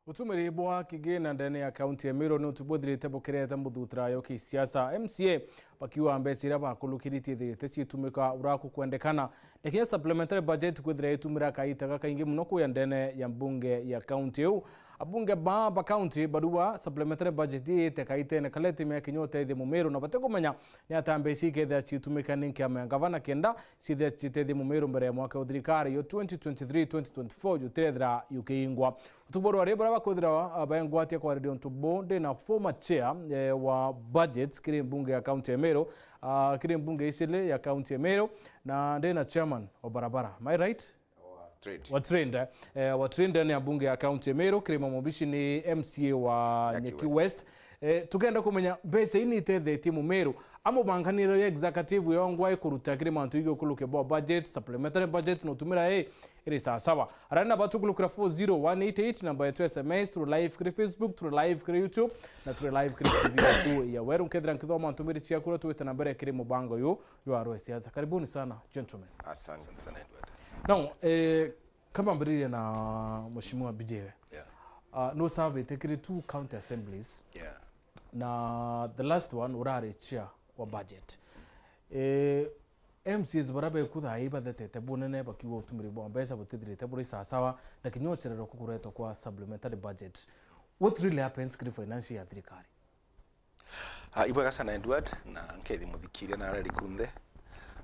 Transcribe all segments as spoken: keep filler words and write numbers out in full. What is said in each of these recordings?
Utumiri bwa kigina ndene ya kaunti ya Meru ni utu bwithirite bukirete muthutira yo kisiasa. M C A bakiuga mbeca iria bakulukiritie ithirite ciitumika uria kukwendekana, na kinya supplementary budget kwithira itumira kaita gakaingi muno kuya ndene ya mbunge ya kaunti iu. Abunge ba, ba kaunti barua supplementary budget iite kaitene karia itimi ya kinya utethia mumiru, na batikumenya ni ata mbeca ikethira ciitumika ni nkiama ya ngavana kenda ciithira citethia mumiru mbere ya mwaka wa thirikari yo twenty twenty-three twenty twenty-four jutirethira yukiingwa. Utuku bwa rwari baria bakwithira, ah, baengwatia kwaria untu buu, ndi na former chair, eh, wa budget kiri mbunge ya kaunti ya Meru, ah, kiri mbunge icili ya kaunti ya Meru, na ndi na chairman wa barabara. Am I right? Trade. Wa trade, eh, wa trade ni ya mbunge ya kaunti ya Meru, Kirima Mubishi ni M C A wa Nyaki Nyaki West. West. Eh, tukenda kumenya mbeca ii ni itethetie mumiru, amubanganiro ya executive yongwa ikuruta kiri mantu igio kuluke bo budget, supplementary budget, no tumira ii iri sawasawa. Arari na batu kulukira four zero one eight eight, namba yetu ya S M S, turi live kiri Facebook, turi live kiri YouTube, na turi live kiri T V yetu ya Weru. Nkethira nkithoma ntumiri ciaku uria twite na mbere kiri mubango uyu jwa Arua Siasa. Karibuni sana, gentlemen. Asante sana, Edward. Now, eh, kama mbiririe na Mheshimiwa B J we. Yeah. Uh, no serve kiri two county assemblies. Yeah. Na the last one urari chair wa budget. Eh, M C As baria beku thaa ii bathetete bunene bakiuga utumiri bwa mbeca butithirite buri sawasawa, na kinya ucererwa kukuretwa kwa supplementary budget. What really happens kiri financial ya thirikari? Ah, ibwega sana, Edward, na nkethi muthikiria na arari kunthe.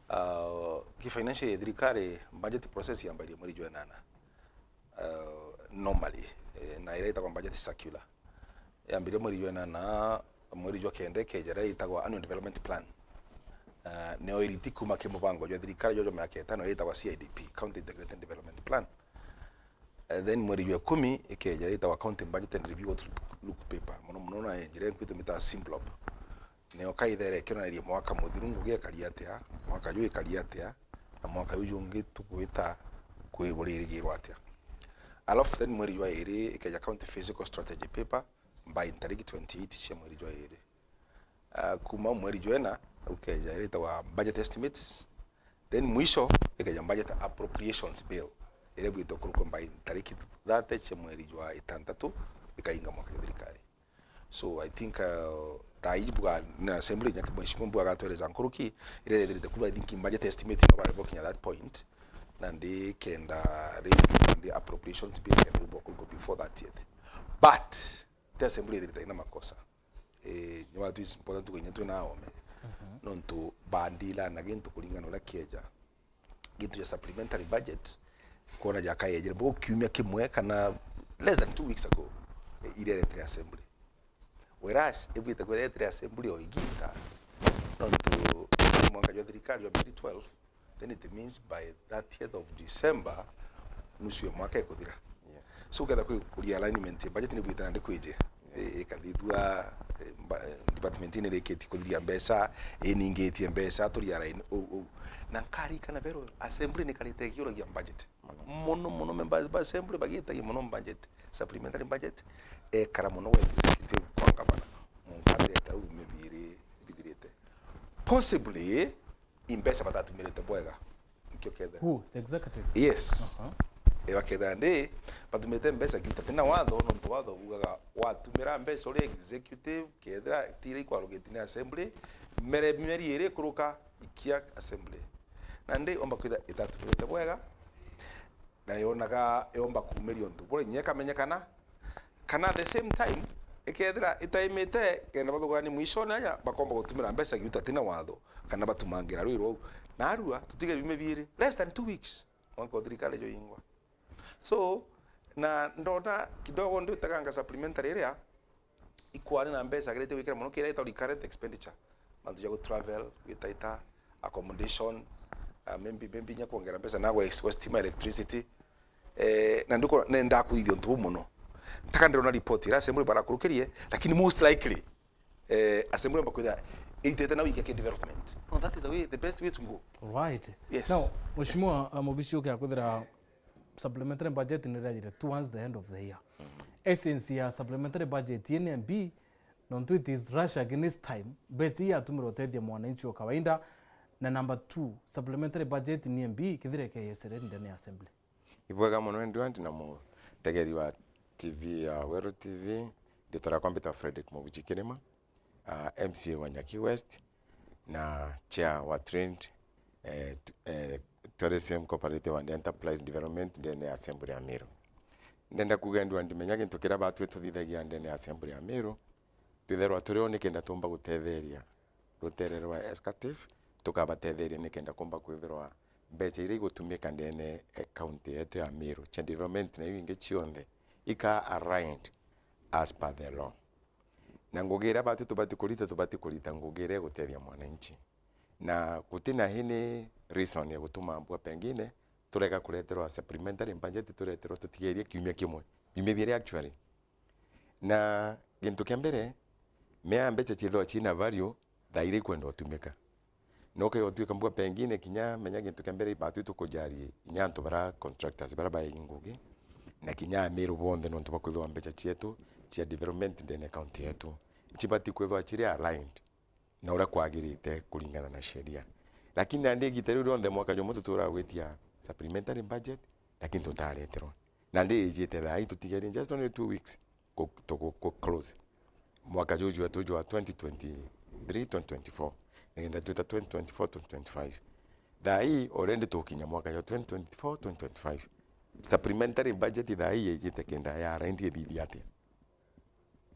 Ah, ki financial ya thirikari, budget process yambairie mweri jwa enana. Ah, normally, eh, na iria itagwa budget circular. Yambirie mweri jwa enana, mweri jwa kenda ikeja iria itagwa annual development plan. Ah, nio iriti kuma ki mubango jwa thirikari jwa, jwa miaka itano iria itagwa C I D P, County Integrated Development Plan. Eh, then mweri jwa ikumi ikeja iria itagwa County Budget and Review Outlook Paper. Muno muno na njira iria nkwite mitaga simplop. Nio kaitha iria ikionaniria mwaka muthiru ngugi ikari atia, mwaka juu ikari atia, na mwaka juu jungi tugwita kwi buririgirwa atia. Alafu then mweri jwa iri ikeja County Fiscal Strategy Paper by tariki twenty-eight cia mweri jwa iri. Ah, kuma mweri jwa ina, ukeja iria itagwa budget estimates. Then mwisho, ikeja budget appropriations bill, iria bwitwa kurukwa by tariki thirty cia mweri jwa itantatu, ikainga mwaka jwa thirikari. So, I think, uh, thaa iji bwa, na assembly, nyaki mheshimiwa bwa agatwereza nkuruki, iria irethirite kuba, I think, budget estimates no bari bokinya that point, na ndi kenda, ri-, ndi appropriations bill kenda ibo kurukwa before thirtieth. But, ti assembly ithirite ina makosa. Eh, ni watu is important tuko inya twina aome. Mhm. Nontu bandila na gintu kuringana uria kieja. Gintu ja supplementary budget, kwona jaka yejire mbugo kiumia kimwe kana less than two weeks ago, eh, ireretire assembly. Whereas, ibwite kwireretire assembly o iginta, nontu mwaka jwa thirikari jwa twenty twelve, then it means by thirtieth of December, nusu ya mwaka ikuthira. Yeah. So, uketha kwi kuria alignment, budget ni bwite nandi kwiji. Yeah. I-, ikathithua, eh, mba-, eh, department ni irikitie kuthiria mbeca, iningitie mbeca, turia line, u-, u-, na nkarikana vero, assembly ni karite ikiuragia budget. Muno. Muno, muno, members ba assembly bagitagia muno budget, supplementary budget, ekara muno gwa executive kwa ngavana, mungathireta u bimwe biiri bithirite. Possibly, i mbeca batatumirite bwega. Nikio kethira. Who? The executive? Yes. Aha. E, bakethira ndi, batumirite mbeca kiu tatina watho, nontu watho bugaga watumira mbeca uri executive, kethira ti iria ikwarugite ni assembly, mere mieri iri ikuruka ikia assembly. Na ndi omba kwitha itatumirite bwega, na yonaga yomba kuumiria untu buria inya ikamenyekana, kana at the same time, ikethira itaimite, kenda bathugani mwishone aja, bakomba gutumira mbeca giu tatina watho, kana batumangira rui rwau. Narua, tutige biumia biiri, less than two weeks, mwanka wa thirikari jwaingwa. So, na ndona kidogo nditeganga supplementary iria, ikwani na mbeca agirite gwikira muno kira itwa recurrent expenditure. Mantu ja gu travel, gwitaita, accommodation, uh, maybe, maybe nya kwongera mbeca na gwa ex-, gwa stima, electricity. Eh, na ndiko nenda kuthithia untu buu muno. Taka ndirona report ira assembly barakurukirie, lakini most likely, eh, assembly mba kwithira itete na wiki ya development. No, that is the way, the best way to go. Right. Yes. Now, Mheshimiwa, uh, Mubishi ukia kwithira supplementary budget ni rirajire towards the end of the year. Mhm. Essence ya supplementary budget ii ni mbi, nontu it is rush against time, mbeca ii yatumirwa utethia mwananchi wa kawaida, na number two, supplementary budget ni mbi, kethira ikeyesere ndene ya assembly. Ibwega muno, Edward, na mutegeri wa T V ya Weru T V, nditwa riakwa mbitwa Fredrick Mubuji Kirima, ah, M C A wa Nyaki West, na chair wa Trade, eh, t-, eh, Tourism Cooperative and Enterprise Development ndene ya Assembly ya Meru. Ndenda kuuga ndua ndimenya gintu kiria batwi tuthithagia ndene ya Assembly ya Meru, twithirwa turi o nikenda tumba gutetheria rutere rwa executive, tukabatetheria nikenda kumba kwithirwa mbeca iria igutumika ndene e county yetu ya Meru, cia development na iu ingi cionthe, ika aligned as per the law. Na ngugi iria batu tubati kurita, tubati kurita ngugi iria igutethia mwananchi. Na gutina any reason ya gutuma mbua pengine turega kureterwa supplementary budget, tureterwa tutigerie kiumia kimwe, biumia biiri actually. Na gintu kia mbere, mea mbeca ciithirwa ciina value, thaa iria ikwenda utumika. No kethirwa utwika mbua pengine kinya menya gintu kia mbere batu tukujarie, inya antu bara contractors bara baegi ngugi, na kinya Amiru bonthe nontu bwa kwithirwa mbeca cietu cia development ndene county yetu, cibati kwithirwa ciri aligned na uria kwagirite kuringana na sheria. Lakini nandi igita riu rionthe mwaka jumwe tuturaga gwitia supplementary budget, lakini tutareterwa. Nandi ijite thaa ii tutigerie just only two weeks ku, tu, ku, ku close mwaka juju wetu jwa twenty twenty-three, twenty twenty-four, nikenda twita twenty twenty-four, twenty twenty-five. Thaa ii already tukinya mwaka jwa twenty twenty-four, twenty twenty-five. Supplementary budget thaa ii ijite kenda ya aligned ithithia atia.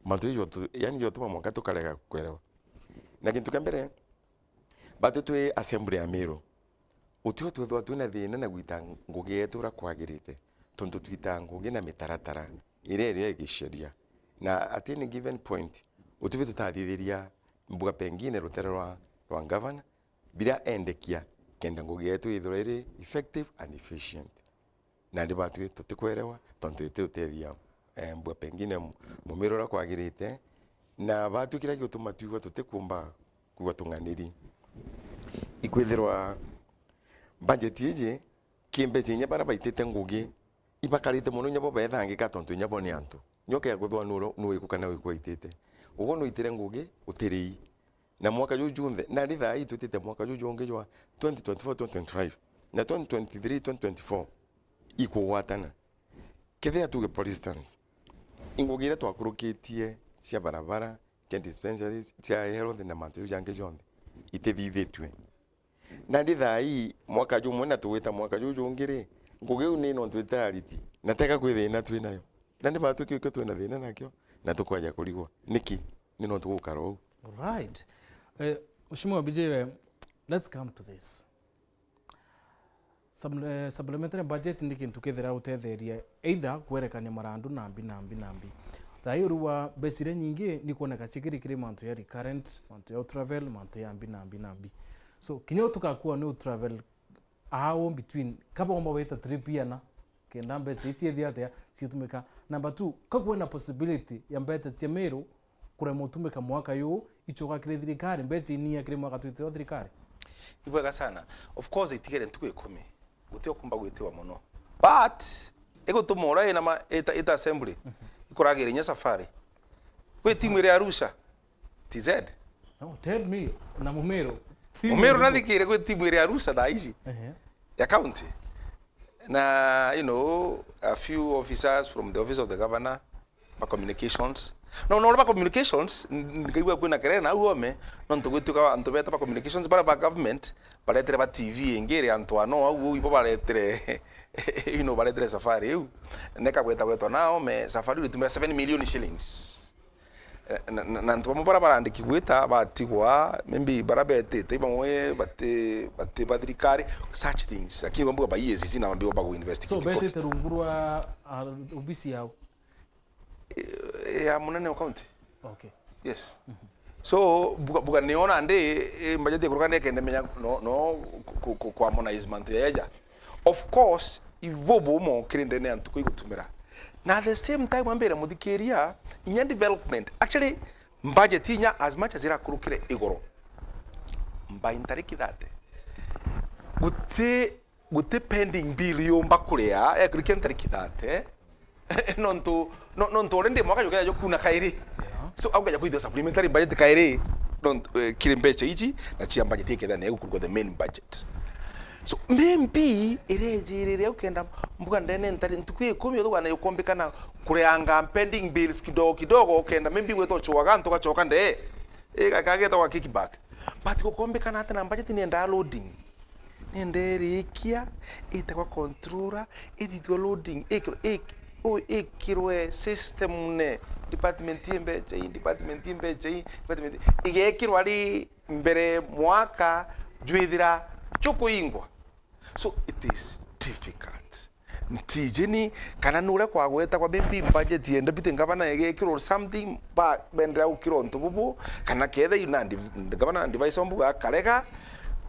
Mantu ijo tu, yani jo tuma mwanka tukarega kwerewa. Na gintu kia mbere, batu twi assembly ya Meru, utio twithwa twina thina na gwita ngugi yetu uria kwagirite, tontu twita ngugi na mitaratara iria irio igisheria. Na at any given point, utibi tutathithiria mbuga pengine rutere rwa, rwa governor, biria endekia, kenda ngugi yetu ithirwa iri effective and efficient. Nandi batwi tutikwerewa, tontu itutethia, eh, mbua pengine mu-, mumira uria kwagirite, na batwi kiria gigutuma twigua tutikumba kwigua tung'aniri. Ikwithirwa budget iji, ki mbeca inya baria baitite ngugi, ibakarite mono inya bo bethangika tontu inya bo ni antu. Nyoke ya kwithirwa nuru, nuwiku kana wiku waitite. Uguo nuitire ngugi, utirii. Na mwaka juju junthe, nari thaa ii twitite mwaka juju jungi jwa twenty twenty-four, twenty twenty-five, na twenty twenty-three, twenty twenty-four, ikugwatana. Kethira tuge for instance, ingugi iria twakurukitie cia barabara, cia dispensaries, cia health na mantu jau jangi jonthe, itithithitue. Nandi thaa ii, mwaka jumwe na tugwita mwaka juju jungi ri, ngugi iu ni nontu itariti, na teka kwi thina twi nayo. Nandi batwi kio kio twina thina nakio, na tukwaja kurigwa. Niki? Ni nontu gukara uu. Alright. Eh, Mheshimiwa B J, eh, let's come to this. Sub-, eh, supplementary budget ni kintu kethira utetheria either kwerekania marandu na mbi na mbi na mbi. Thaa ii uriwa mbeca iria nyingi ni kuoneka cikiri kiri mantu ya recurrent, mantu ya travel, mantu ya mbi na mbi na mbi. So, kinya utukakua ni travel aau between, ka baumba wita trip iana, kenda mbeca ici ciethia atia citumika. Number two, ka kwina possibility ya mbeca cia Meru kuremwa utumika mwaka yu, icoka kiri thirikari, mbeca inia kiri mwaka twitire thirikari? Ibwega sana. Of course, itigere ntuku ikumi. Guti ukumba gwitiwa mono. But, igutuma uria ina ma-, ita, ita assembly, ikuragira inya safari. Kwi timu iri Arusha, T Z. No, tell me, na Mumiru. Timu Mumiru iriku? Nathikire kwi timu iri Arusha thaa ici. Ehe. Ya county. Na, you know, a few officers from the office of the governor, ba communications. No, no, ba communications, n-, nkaigua kwina kelele na au ome, nontu gwituka antu beta ba communications, bara ba government, baretere ba T V ingi iri antu ano au, ibo baretere, you know, baretere safari iu. Neka gweta gwetwa na ome, safari iu itumira seven million shillings. Eh, na, na, na antu bamwe bara barandiki gwita batigwa, maybe bara betite, bamwe bati, bati ba thirikari, such things. Lakini bamwe ba E A C C na bamwe bagu investigate. So, betite rungu rwa, ah, obisi yao? Eh, ya munene wa county. Okay. Yes. Mhm. So, buga, buga niona ndi, eh, budget ikuruka ndekende menya no, no ku, ku, ku, ku harmonize mantu ya eja. Of course, ivo bo mokire ndene ya ntuku igutumira. Na at the same time, ambire muthikiria, inya development. Actually, budget inya as much as irakurukire iguru. By ntariki thirty. Guti, guti pending bill yumba kuria, ekurikia ntariki thirty. Nontu, no, nontu already mwaka jukeja jukuna kairi. Yeah. So, au keja kwithia supplementary budget kairi. Nontu, eh, kiri mbeca ici, na cia budget ikethira ni igukurukwa the main budget. So, maybe, irejirire au kenda mbuga ndene ntari ntuku ikumi uthugana yukombikana kureanga pending bills kidogo kidogo, ukenda maybe gweta uchuaga antu gachoka ndee, igakageta gwa kickback. But gukombikana ati na budget niendaa loading, nienda irikia, itagwa controller, ithithua loading, ikirwe, ik-, u-, ikirwe system ne, department ii mbecha ii, department ii mbecha ii, department, igekirwa ri mbere mwaka jwithira jukuingwa. So it is difficult. Ntijini kana ni uria kwagwetagwa maybe budget ya deputy governor igekirwa something, ba, bendera gukira untu bubu, kana ketha yu na div-, governor na advice ombu akarega,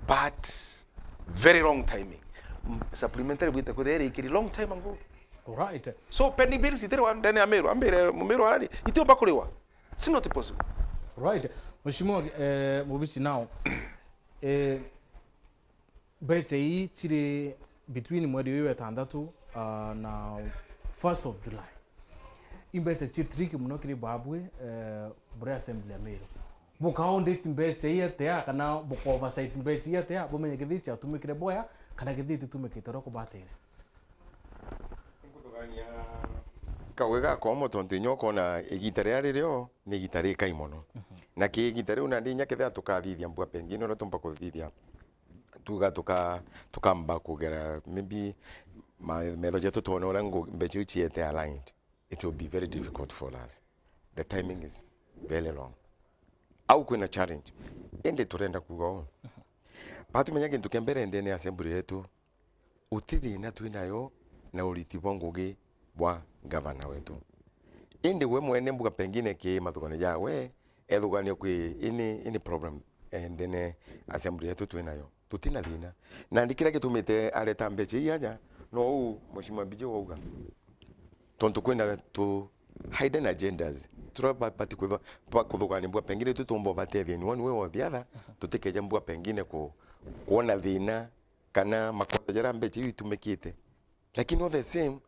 but very long timing. M-, supplementary bwite kwithira irikiri long time ago. Alright. So pending bills itiri wa ndene ya Meru, ambire Mumeru arari, itiumba kuriwa. It's not possible. Right. Mheshimiwa, eh, Mubichi now, eh, mbeca ii ciri between mweri uyu wa itantatu, ah, na first of July. I mbeca ci tricky muno kiri babwi, eh, buri assembly ya Meru. Buka audit mbeca ii atia, kana buka oversight mbeca ii atia, bumenye kethii ciatumikire bwea, kana kethii ititumikite uria kubatire? Kagwe gakomo tontu inya ukona igita riria ririo ni igita rikai mono. Mhm. Na ki igita riu nandi inya kethira tukathithia mbua pengine uria tumba kuthithia, tuga tuka-, tukamba kugera maybe ma-, metho jetu twone uria ngu-, mbeca iu ciete aligned, it will be very difficult for us. The timing is very long. Au kwina challenge. Indi turenda kuga uu. Batumenya gintu kia mbere ndene ya assembly yetu, uti thina twinayo na uriti bwa ngugi bwa gavana wetu. Indi we mwene mbuga pengine ki mathugano jawe, ethugania kwi ini, ini problem, eh, ndene assembly yetu twinayo. Tutina thina. Nandi kiria gitumite areta mbeca ii aja, no uu Mheshimiwa Mbijo wauga. Tontu kwina tu hidden agendas. Turia ba-, bati kwithwa, ba-, kuthugania mbuga pengine tu tumba ubatethia in one way or the other, tutikeja mbuga pengine ku-, kuona thina kana makosa jaria mbeca iu itumikite. Lakini all the same,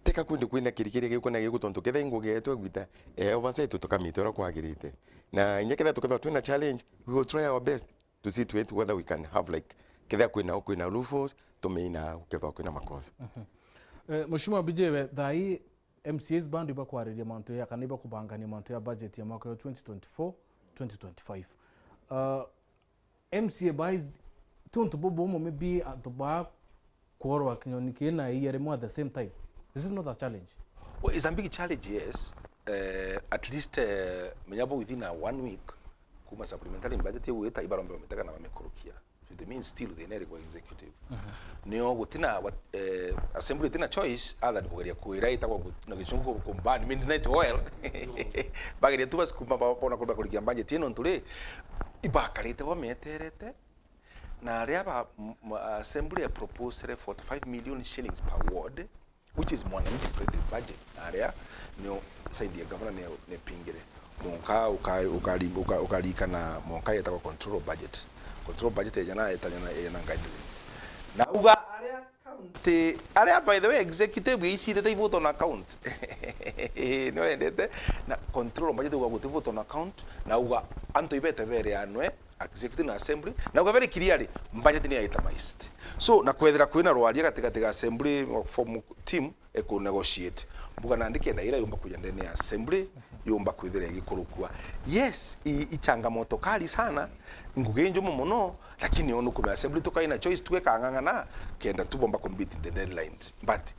teka kwindi kwina kirikiria giu kana giu tontu ketha i ngugi yetu egwita, eh, oversight tukamita uria kwagirite. Na inya ketha tukethwa twina challenge, we will try our best to see to it whether we can have, like, ketha kwina, kwina loopholes, tumeina gukethwa kwina makosa. Mhm. Eh, Mheshimiwa Mbijo, we thaa ii M C As bado ibakwariria mantu ya, kana ibakubangania mantu ya budget ya mwaka ya twenty twenty-four, twenty twenty-five. Uh, M C A buys, ti untu bubumu maybe antu ba kuorwa kinyoni kii na iya rimwe at the same time. Is it not a challenge? Well, it's a big challenge, yes. Eh, at least, eh, menya bo within a one week, kuma supplementary budget igwita, ibarombe bamitega na bamikurukia. It means still thina iri kwa executive. Mhm. Nio gutina wa-, eh, assembly itina choice other than kugeria kwira itagwa gu-, na gichungu ku-, ku-, ban midnight oil. Bageria tu basi kuma ba-, bona kurba kurikia budget ino ntu ri, ibakarite bameterete. Na aria ba-, m-, m-, assembly ya proposed forty-five million shillings per ward, which is mwananchi friendly budget, na aria nio side ya governor ne, nepingire. Monka uka-, ukari-, uka-, ukarikana monka yetagwa control budget. Control budget ejana etanyana ena guidelines. Na uga aria county, aria by the way executive icirite ivote on account. Nio endete na control budget uga guti vote on account, na uga antu ibete bere anwe executive na assembly, na uga very clearly, budget ni ya itemized. So, na kwethira kwina rwaria gatigati ga assembly form team eku negotiate. Mbuga nandi kenda ira yumba kuja ndene ya assembly, yumba kwithira igikurukua. Yes, i, i changamoto kali sana, ngugi njumu muno, lakini onu kuma assembly tukaina choice, tugekang'ang'ana, kenda tubomba compete the deadlines. But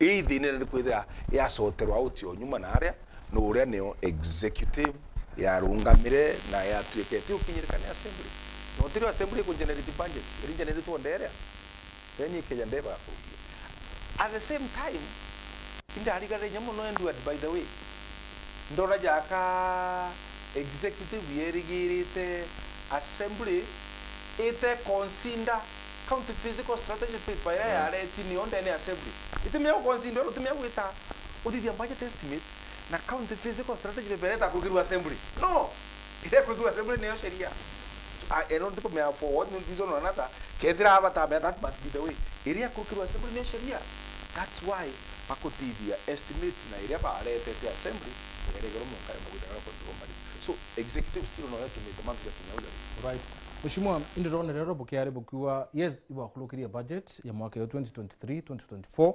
ii thina ni kwithira yacoterwa out o nyuma na aria, no uria nio executive yarungamire na yatuikete ukinyirika ni assembly. No tirio assembly iku generate budget, iri generate o nderia. Then ikeja ndeba kurugia. At the same time, indarigarire inya muno Edward, by the way. Ndona jaka executive yerigirite assembly ite consider county fiscal strategy paper iria yareti nio ndene assembly. Itimia guconsider, utimia gwita uthithia budget estimate na county fiscal strategy paper ireta kurukirwa assembly. No! Iria kurukirwa assembly niyo sheria. Ah, eno ndikumea for one reason or another, kethira abatamea that must be the way. Iria kurukirwa assembly niyo sheria. That's why bakuthithia estimate na iria baretete assembly, igeregero munka yomba gwitagara control budget. So, executive still no yatumite mantu ya kinya uria. Right. Mheshimiwa, indi rone rero bukiari bukiuga, yes, ibwakurukirie budget ya mwaka yo twenty twenty-three, twenty twenty-four,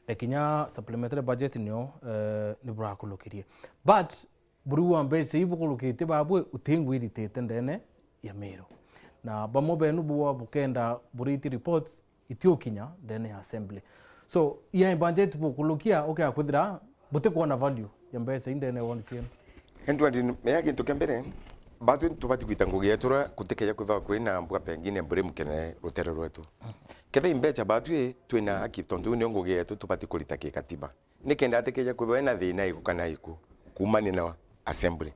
Na kinya supplementary budget nio, eh, ni burakulukirie. But buriu wa mbeca ii bukurukitie babwe utingwiritite ndene ya Meru. Na bamwe benu bua bukenda buriti reports itiukinya ndene ya assembly. So, ya budget bukurukia ukea kwithira butikwona value ya mbeca ii ndene ya ward cienu. Edward, menya gintu kia mbere, batwi tubati gwita ngugi yetu ra gutikeja kwithirwa kwina mbuga pengine mburi mukene rutere rwetu. Kethira i mbeca batwi twina haki, tontu iu nio ngugi yetu tubati kurita kikatiba. Nikenda atikeja kwithirwa ena thina iku kana iku kuumania na assembly.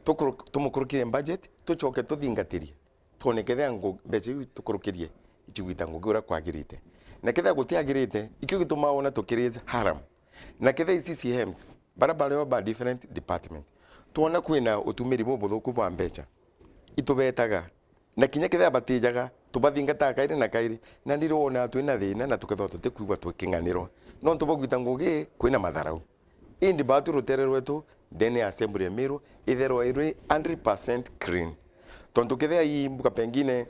Tukuru-, tumukurukire budget, tucoke tuthingatirie. Twone kethira ngu-, mbeca iu tukurukirie icigwita ngugi uria kwagirite. Na kethira gutiagirite, ikio gitumaa wona tukiraise haram. Na kethira i C C Ms, baria bario ba different department, twona kwina utumiri bubuthuku bwa mbeca, itubetaga. Na kinya kethira batijaga, tubathingataga kairi na kairi, na ndirwona twina thina na tukethirwa tutikwigua tuking'anirwa. Nontu bwa gwita ngugi, kwina matharau. Indi batwi rutere rwetu, ndene ya assembly ya Meru, itherwa iri hundred percent clean. Tontu kethira i mbuga pengine,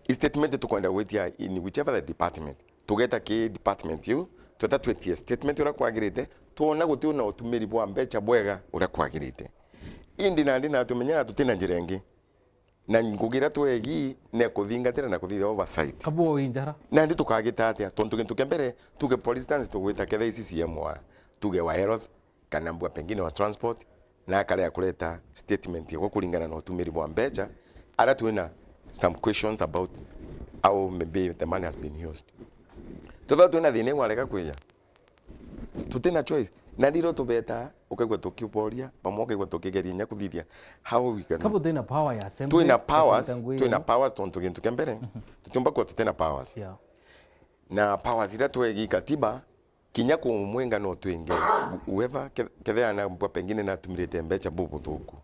i statement tukwenda gwitia in whichever the department, tugeta ki department iu, tweta twetie statement uria kwagirite, twona guti na utumiri bwa mbeca bwega uria kwagirite. Indi nandi natumenyaga tutina njira ingi. Na ngugi iria twegi ni kuthingatira na kuthithia oversight. Kabu injara. Nandi tukagita atia? Tontu gintu kia mbere, tuge for instance, tugwita kethira i C C M wa, tuge wa health, kana mbua pengine wa transport, na akarea kureta statement yagwa kuringana na utumiri bwa mbeca, aria twina some questions about how maybe the money has been used. Twethirwa twina thina iu arega kwija, tutina choice. Na ndiro tubeta, ukaigua tukiuboria, bamwe ukaigua tukigeria inya kuthithia how we can. Kabu twina power ya assembly, twina powers, tukuruta ngugi twina yetu. Powers tontu gintu kia mbere, tutiumba kwa tutina powers. Yeah. Na powers iria twegi katiba, kinya kumwinga no twinge. Whoever, ke-, kethira na mbua pengine natumirite mbeca bubuthuku.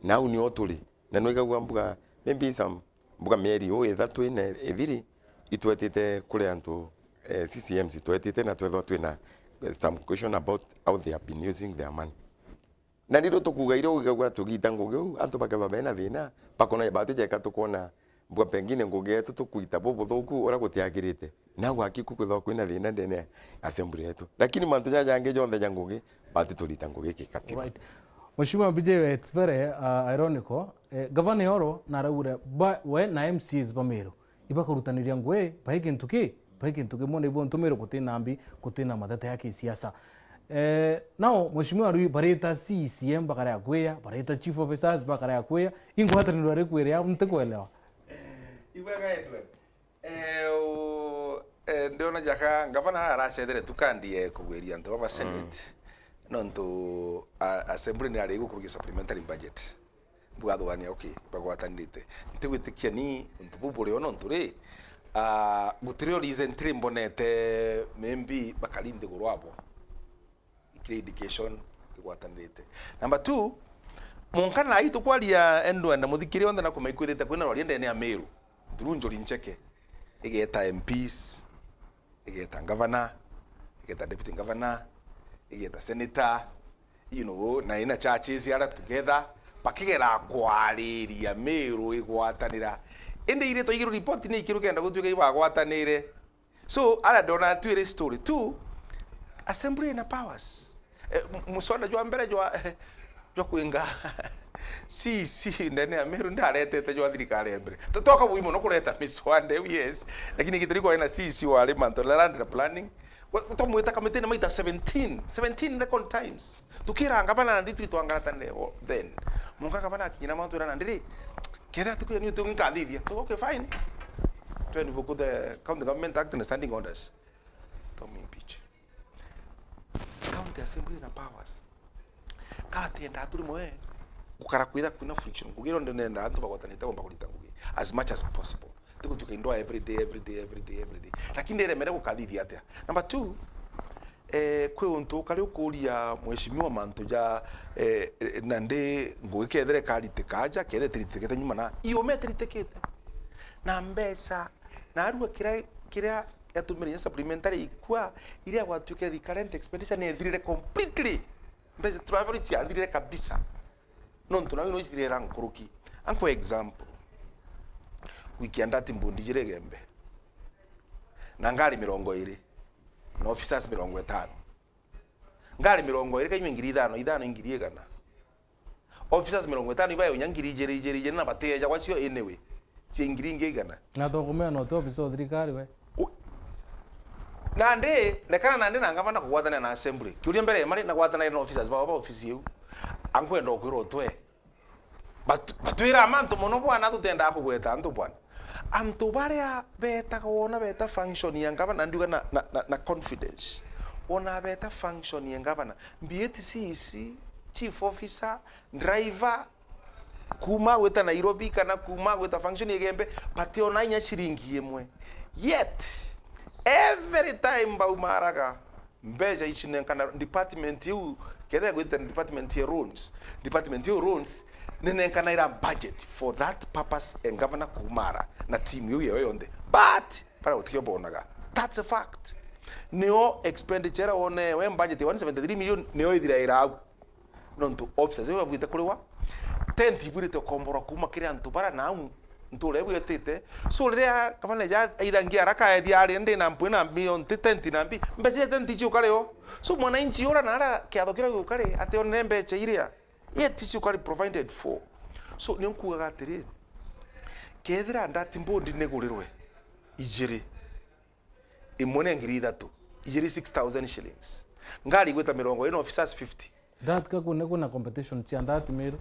Na au nio turi. Na nwigagua mbuga, maybe some mbuga mieri uu ithatu ina ithiri, itwetite kuri antu, eh, C C Ms itwetite na twethwa twina, eh, some question about how they have been using their money. Na riu tukuga iria ugigagua tugita ngugi uu, antu bakethwa bena thina, bakona batwi jeka tukwona mbuga pengine ngugi yetu tukuita bubuthuku uria gutiagirite. Na gwakiku kwithwa kwina thina ndene ya assembly yetu. Lakini mantu jaja jangi jonthe ja ngugi, batwi turita ngugi kikatiba. Right. Mheshimiwa B J, it's very, uh, ironical. Eh, Gavana Ihoro naraugire ba, we na M Cs ba Meru ibakurutaniria ngugi, bai gintu ki, bai gintu kimwe, na ibo ntumiro gutina mbi, gutina mateta ya kisiasa. Eh, nao, Mheshimiwa Arui, barita C C M bakarea kwiya, barita chief officers bakarea kwiya, ingwataniro ari kwiria, ntikwelewa. Ibwega Edward. Eh, u-, eh, ndiona jaka ngavana aracethere tu kandi, eh, kugwiria antu baba Senate, nontu, a-, assembly ni ari gukurukia supplementary budget. Bwathugania, okay, bagwatanirite. Ntigwitikia ni untu buu buri o nontu ri, ah, gutiri o reason tiri mbonete maybe bakari nthiguru abo. Ikiri indication igwatanirite. Number two, munka nai tukwaria endo enda muthikiri onthe na kumaikwithite kwina rwaria ndene ya Meru. Through Njuri Ncheke, igeta M Ps, igeta governor, igeta deputy governor, igeta senator, you know, na ina churches ara together, bakigera kwariria Meru igwatanira. Indi iritwa iguru report ni ikiru kenda gutuika ibagwatanire. So, ara ndona twire story tu, assembly ina powers. Eh, m-, muswada jwa mbere jwa, jwa kwinga C C ndene ya Meru ndaretete jwa thirikari ya mbere. Tutoka bui muno kureta miswada iu, yes. Lakini gitiri kwa ina C C wa mantu la land na planning. We, utamwita kamiti na maita seventeen, seventeen record times. Tukira ngavana na nditwi twangaratanire o then. Munga ngavana akinyira mantu na ndiri. Ketha tukuya ni utungi nkathithia. So, okay, fine. To invoke the County Government Act and standing orders. Tom impeach. County Assembly na powers. Katienda turi mwe gukara kwitha kwina friction. Ngugi iria ndinenda antu bagwatanite bomba kurita ngugi as much as possible. Tigutuika indwa every day, every day, every day, every day. Lakini ndiremere gukathithia atia? Number two, eh, kwi untu ukari ukuria mheshimiwa mantu ja, eh, eh, na ndi ngugi kethere karite kaja, kethere tiritikite nyuma na iume tiritikite. Na mbeca, na arua kiria, kiria yatumire inya supplementary ikua, iria gwatuikire recurrent expenditure ni ithirire completely. Mbeca travel ciathirire kabisa. Nontu nawe no ithirira nkuruki. Ankwa example. Gwikia ndati mbundi jire Igembe. Na ngari mirongo iri. officers mirongo itano. Ngari mirongo iri kanywe ngiri ithano, ithano ingiri igana. Officers mirongo itano ibae unya ngiri ijiri, ijiri, ijiri, na bateejagwa cio anyway. Cia ngiri ingi igana. Na tukumea no tu officer o thirikari we. U-, nandi, nekana nandi na ngavana kugwatanira na assembly. Kiuria mbere mari na gwatanira na officers bao ba ofisi iu. Ankwenda ukwirwa utwe. Batu-, batwira mantu mono bwana, tutendaa kugweta antu bwana. Antu baria betaga wona beta function ya ngavana, ndiuga na, na, na, na confidence. Wona beta function ya ngavana, be it C E C, chief officer, driver, kuma gwita Nairobi kana kuma gwita function ya Igembe, bationa inya ciringi imwe. Yet, every time baumaraga, mbeca ici nenkana department iu, kethira gwita department ya roads, department ya roads, ni nenkana ira budget for that purpose, and governor kumara na team iu yeo yonthe. But, bara gutikio bonaga. That's a fact. Nio expenditure wone we budget one seventy-three million, nio ithira irau. Nontu officers iu babwite kuriwa, tent ibwirite ukomborwa kuma kiri antu bara nau ntura iu bwitite. So, riria gavana eja aithangia araka ethia ari ndi na mpwi na mbi, nti tent na mbi, mbeca cia tent icio ukari o. So, mwananchi ura na ara kiatho kiria giukari, ationere mbeca iria, yet icio ukari provided for. So, nio nkugaga atiri, kethira dashboard nigurirwe ijiri, imwe ni ngiri ithatu, ijiri six thousand shillings. Ngari igwita mirongo iri na officers fifty. That ka kune kuna competition cia that Meru.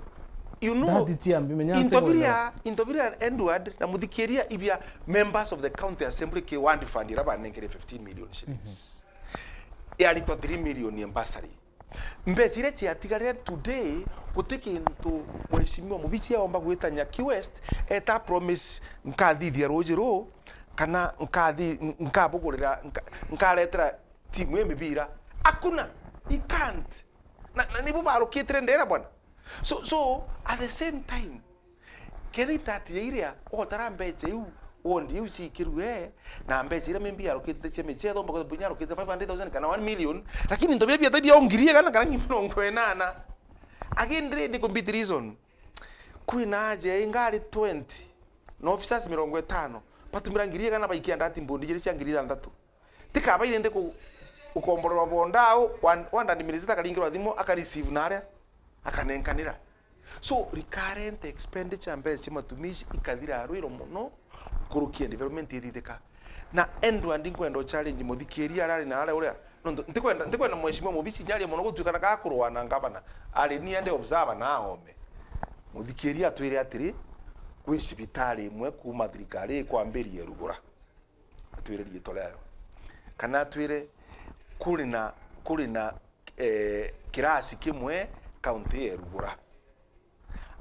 You know, that cia mbi, menya into ntegwelewa. Biria, into biria Edward na muthikiria ibia members of the county assembly ki ward fund ira banenkere fifteen million shillings. Mhm. Yaritwa three million ya bursary. Mbeca iria ciatigarire today, guti kintu Mheshimiwa Mubichi aomba gwita Nyaki West, eta promise, "Nkathithia ruuji ruu, kana nkathi-, nkabugurira, nka-, nkaretera timu ii mibira." Hakuna. He can't. Na, na nibo barukitire ndera bwana. So, so, at the same time, kethira itati ya iria, otara mbeca iu, wondi iu ciikirue, na mbeca iria maybe arukite cia michezo, mbogo bunya arukite five hundred thousand kana one million, lakini into biria biatai bia ngiri igana kana ngiri mirongo inana. Again, really, ni compete reason. Kwina aja ingari twenty, na officers mirongo itano, batumira ngiri igana baikia dashboard ijiri cia ngiri ithanthatu. Tikabaire ndi ku-, ukomborerwa bondau, wan-, ward administrator akaringirwa thimu, aka receive na aria, akanenkanira. So, recurrent expenditure, mbeca cia matumizi ikathira rwiro mono, nkuruki ya development ithithika. Na Edward, nkwenda uchallenge muthikiria arari na aria uria, nontu ntikwenda, ntikwenda Mheshimiwa Mubichi nyarie mono gutuika na gakurwa na ngavana, ari ni ende observer na aome. Muthikiria atwire atiri, kwi cibitari imwe kuma thirikari ikwambirie Rugura. Atwire riitwa riayo. Kana atwire kuri na, kuri na, eh, kirasi kimwe kaunti ya Rugura.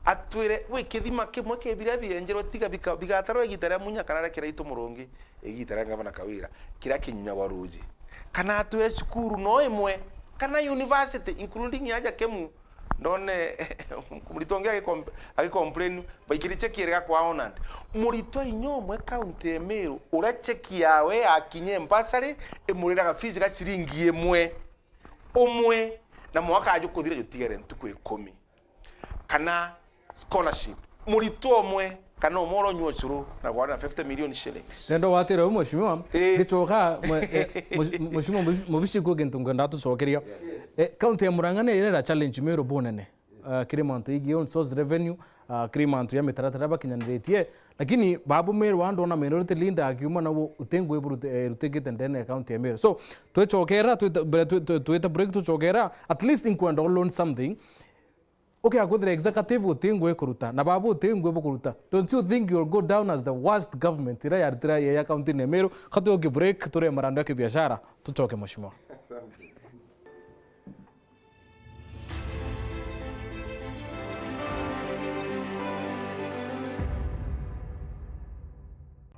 Atwire gwi kithima kimwe ki biria bienjerwe tiga bika-, bigatarwa igita ria munya kana ria kiraitu murungi, igita ria ngavana Kawira, kiria kinyunyagwa ruuji. Kana atwire cukuru no imwe, kana university, including ya Jakemu, ndone muritwa ungi agicom-, agicomplain, baikiri cheki iri gakwa Honand. Muritwa inya umwe kaunti ya Meru, uria cheki yawe yakinye bursary, imuriraga fees ga ciringi imwe, umwe, na mwaka ajukuthira jutigere ntuku ikumi. Kana scholarship. Muritwa umwe, kana umwe uronyua ucuru na gwara na fifty million shillings. Nenda gwatira u, Mheshimiwa, eh, ngicoka, mwe-, eh, mwe-, Mheshimiwa Mubici, Mubici, kwi kintu ngwenda tucokeria. Yes. Eh, kaunti ya Murang'a ni irera challenge Meru bunene. Yes. Ah, kiri mantu igii own source revenue, ah, kiri mantu ya mitaratara bakinyaniritie. Lakini babu Meru, andu ona minority leader akiuma, na uo utingwi burute-, eh, rutikite ndene ya kaunti ya Meru. So, twicokera, twita, mbere twi-, twi-, twita break, tucokera, at least inkwenda u learn something. Ukiakwithira executive uti ngui kuruta, na babu uti ngui bukuruta, don't you think you'll go down as the worst government iria yarutira ya county ya Meru? Ka tuoke break, turie marandu ya kibiashara, tucoke, Mheshimiwa. Asante.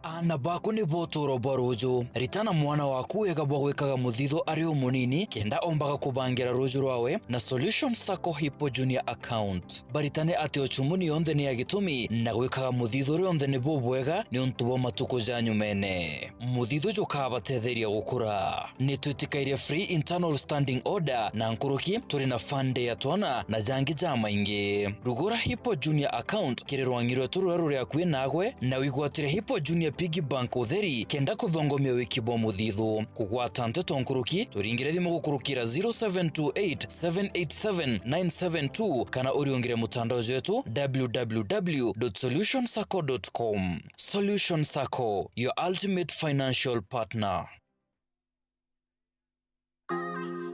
Aana baku nibo utuuro bwa ruuju. Ritana mwana waku wega bwa gwikaga muthithu ari umunini, kenda ombaga kubangira ruuju rwawe na Solution Sacco Hippo Junior Account. Baritane ati uchumuni yonthe ni ya gitumi, na gwikaga muthithu rionthe ni bubwega niuntu bwa matuku ja nyumene. Muthithu jukabatetheria gukura. Nitwitikairie free internal standing order na nkuruki, turi na fund ya twana na jangi jamaingi. Rugura Hippo Junior Account kiri rwang'i rwetu ruria ruri akui nagwe, na wigwatire Hippo Junior Piggy Bank Utheri, kenda kuthongomia wiki bwa muthithu. Kugwata nteto nkuruki, turingire thimu gukurukira zero seven two eight, seven eight seven, nine seven two, kana uriungire mutandao jwetu, w w w dot solution sacco dot com. Solution Sacco, your ultimate financial partner.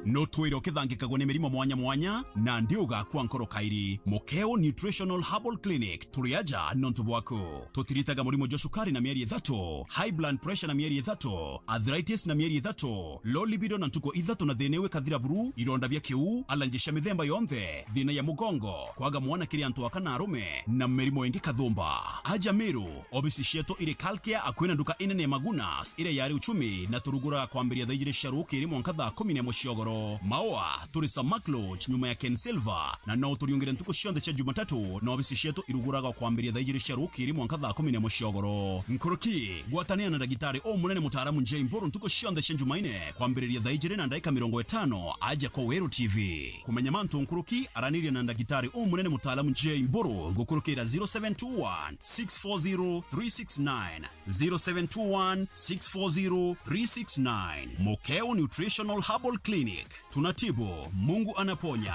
Nutwire ukithangikagwa ni mirimo mwanya mwanya, na ndi ugakua nkoro kairi. Mukeo Nutritional Herbal Clinic, turi aja nontu bwaku. Tutiritaga murimo jwa cukari na mieri ithatu, high blood pressure na mieri ithatu, arthritis na mieri ithatu, low libido na ntuku ithatu na thina iu ikathira buru, ironda bia kiu, allergy cia mithemba yonthe, thina ya mugongo, kwaga mwana kiri antu aka na arume, na mirimo ingi kathumba. Aja Meru, obisi cietu iri Kalkia, akui na nduka inene ya Magunas, iria yari Uchumi, na turuguraga kwambiria thaa ijiri cia rukiri mwanka thaa kumi na imwe cia ugoro. Maua, turi Samak Lodge, nyuma ya Ken Silver, na no uturiungire ntuku cionthe cia Jumatatu, na obisi cietu iruguraga kwambiria thaa ijiri cia rukiri mwanka thaa kumi na imwe cia ugoro. Nkuruki, gwatanira na ndagitari umunene mutaaramu Jay Mburu ntuku cionthe cia Jumaine, kwambiriria thaa ijiri na ndagika mirongo itano, aja kwa Weru T V. Kumenya mantu nkuruki, araniria na ndagitari umunene mutaaramu Jay Mburu gukurukira zero seven two one, six four zero, three six nine, zero seven two one, six four zero, three six nine. Mukeo Nutritional Herbal Clinic. Tunatibu, Mungu anaponya.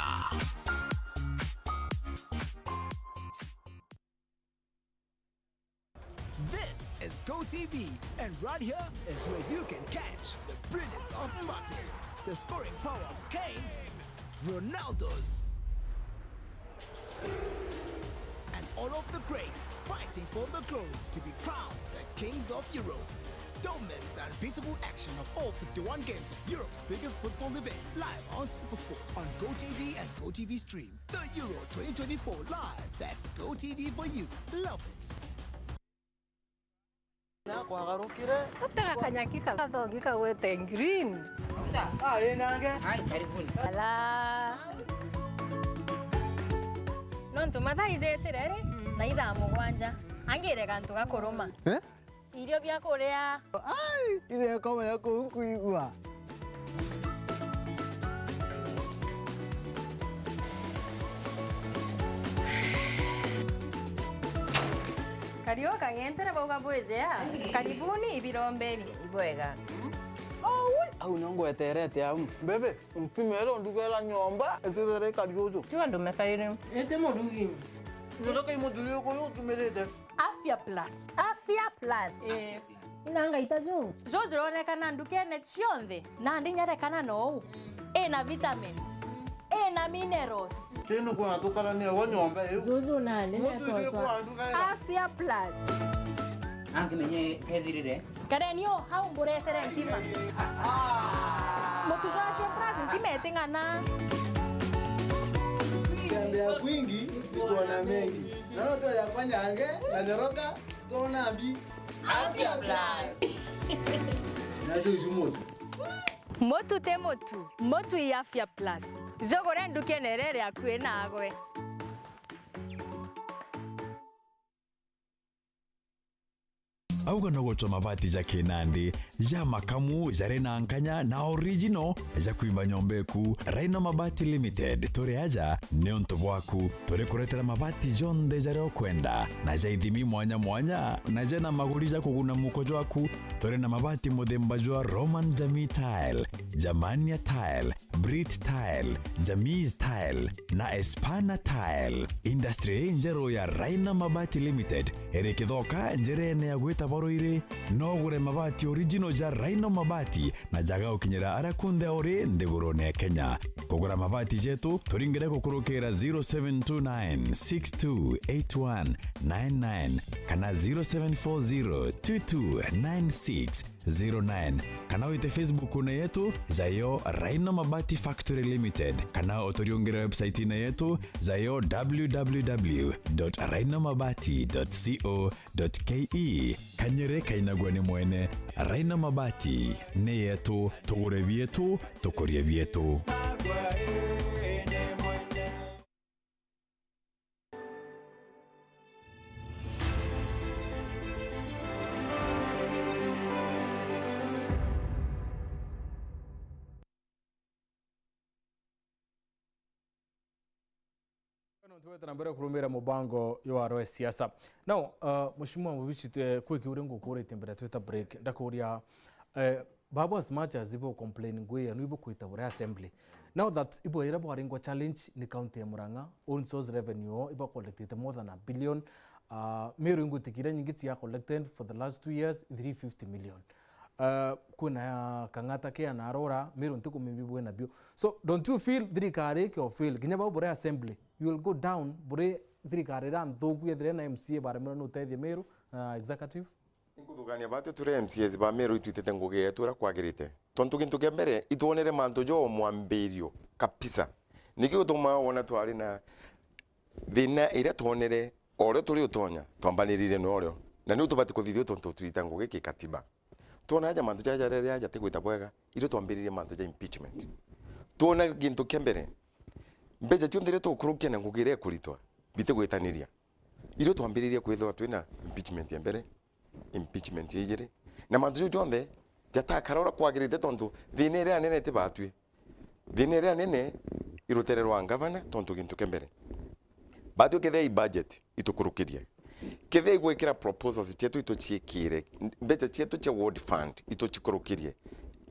This is Go T V, and right here is where you can catch the brilliance of Mbappe, the scoring power of Kane, Ronaldo's, and all of the greats fighting for the glory to be crowned the kings of Europe. Don't miss the unbeatable action of all fifty-one games of Europe's biggest football event, live on SuperSport on Go T V and Go T V Stream. The Euro twenty twenty-four live. That's Go T V for you. Love it. Na kwagarukire. Gutega kanyaki ka-, gathogi kagwete green. Ah, ĩ nange. Ai, karibuni. Ala. Nontu mathaa ijitire ri, na ithaa mugwanja. Angire gantu ga kuruma. Eh? Irio bia kuria. Ai, ithe komenya kuu nkuigua. Kariu kang'entere bauga bwijea. Karibuni ibirombeni. Ibwega. Aui, au nio ngweterete au. Mbebe, mpimere undugera nyomba, itithere ikari uju. Tiga ndume kairi. Iti murugi. Nyotoka imuthuri uku uyu utumirite. Afya Plus. Afya Plus. Eh. Inanga itaju. Juju jironekana ndukene cionthe, nandi nyarekana nou. Ina vitamins. Ina minerals. Kinu kuna tukarania wa nyomba iu. Juju nandi. Mutu icio natosa. Kwa nduka ira. Afya Plus. Angimenye kethirire. Kareni o hau mburetere ntima. Mutu jwa Afya Plus ntima iting'ana. Tembea kwingi, nikuona mengi. Naona tu yakwa nyange, na nyoroka, tuona mbi. Afya Plus. Nacio icu mutu. Mutu ti mutu, mutu i Afya Plus. Jugure ndukene iria iri akui nagwe. Auga no gucwa mabati ja kinandi, ja makamu, jari na nkanya na original ja kwimba nyomba eku. Rhino Mabati Limited, turi aja niuntu bwaku. Turi kuretera mabati jonthe jaria ukwenda, na ja ithimi mwanya mwanya, na jena maguri ja kuguna muko jwaku. Turi na mabati muthemba jwa Roman Jamii Tile, Germania Tile, Brit Tile, Jamis Tile na Espana Tile. Industry injeru ya Raina Mabati Limited iri Kithoka, njirene ya gwita Baruiri. No ugure mabati original ja Raina Mabati na jaga gukinyira aria kunthe uri nthigurune ya Kenya. Kugura mabati jetu, turingire gukurukira zero seven two nine six two eight one nine nine kana zero seven four zero two two nine six zero nine, kana wite Facebook-une yetu, jayo Raino Mabati Factory Limited, kana uturiungire website-ine yetu, jayo w w w dot raino mabati dot co dot k e. Kanyere kainagua ni mwene. Raino Mabati ni yetu, tugure bietu, tukurie bietu. No Twete na mbere kurumira mubango jwa Roe Siasa. Now, uh, Mheshimiwa Mubichi, twe-, kwi kiuria ngukuritie mbere twita break. Ndakuria, eh, babu, as much as ibo complain ngui yenu ibo kwita bure assembly. Now that ibo ira bwaringwa challenge ni county ya Murang'a, own source revenue ibo collected more than a billion. Uh, Meru ingwitikire nyingi cia collected for the last two years, three fifty million. Uh, kwina ya Kang'ata kia na Arora, Meru ntikumimbi bwina bio. So, don't you feel thirikari ikio fail? Kinya bau bure assembly, you will go down, bure thirikari ira nthuku yethire na M C A baremerwe ni utethia Meru, uh, executive? Inkuthugania batu turi M C As ba Meru itwitite ngugi yetu uria kwagirite. Tontu gintu kia mbere, itwonere mantu jo mwambirio kabisa. Niki gutuma wona twari na thina iria twonere, o uria turi utonya, twambanirire na urio. Na niu tubati kuthithia tontu twita ngugi kikatiba. Twona aja mantu jaja riria jatigwita bwega, irio twambiririe mantu ja impeachment. Twona gintu kia mbere, mbeca cionthe iria tukurukia na ngugi iria ikuritwa, bitigwitaniria. Irio twambiririe kwithirwa twina impeachment ya mbere, impeachment ya ijiri. Na mantu jau jonthe jatakara uria kwagirite tontu thina iria nene ti batwi. Thina iria nene i rutere rwa ngavana tontu gintu kia mbere. Batwi kethia i budget itukurukirie. Kethia igwikira proposals cietu ituciikire, mbeca cietu cia ward fund itucikurukirie.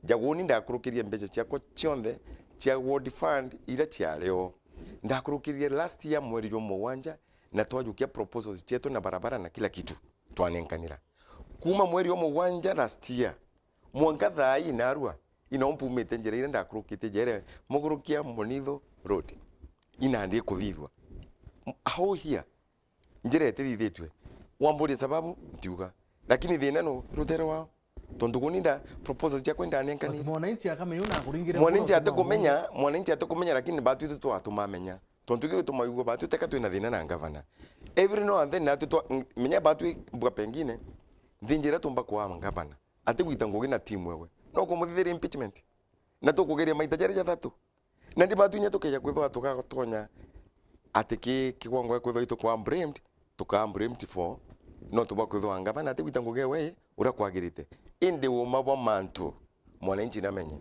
Jaguni ndakurukirie mbeca ciakwa cionthe cia ward fund iria ciari o. Ndakurukirie last year mweri jwa mugwanja na twajukia proposals cietu na barabara na kila kitu twanenkanira. Kuma mweri wa mugwanja last year, mwanka thaa ii narua, ino mpumite njira iria ndakurukitie njere mugurukia Munithu Road. Ina ndi kuthithua. M-, how here? Njira itithithitue. Wamburia sababu, ntiuga. Lakini thina nu rutere wao. Tontu kuni nda proposals ciakwa indanenkani. But mwananchi akamenya una akuringire mwananchi kura kuma atikumenya, mwananchi atikumenya, lakini batwi tu twatuma amenya. Tontu gituma igua batwi teka twina thina na ngavana. Every now and then natu twa, ng-, menya batwi mbuga pengine, nthinjira tumba kwa ngavana. Atigwita ngugi na timu ewe. No kumuthithiria impeachment. Na tukugeria maita jaria jathatu. Na ndi batwi inya tukeja kwithwa tugatonya ati ki kigwangwa kwithwa itukwa blamed, tukaa blamed for, no tubwa kwithwa ngavana atigwita ngugi ewe uria kwagirite. Indi uma bwa mantu, mwananchi namenye.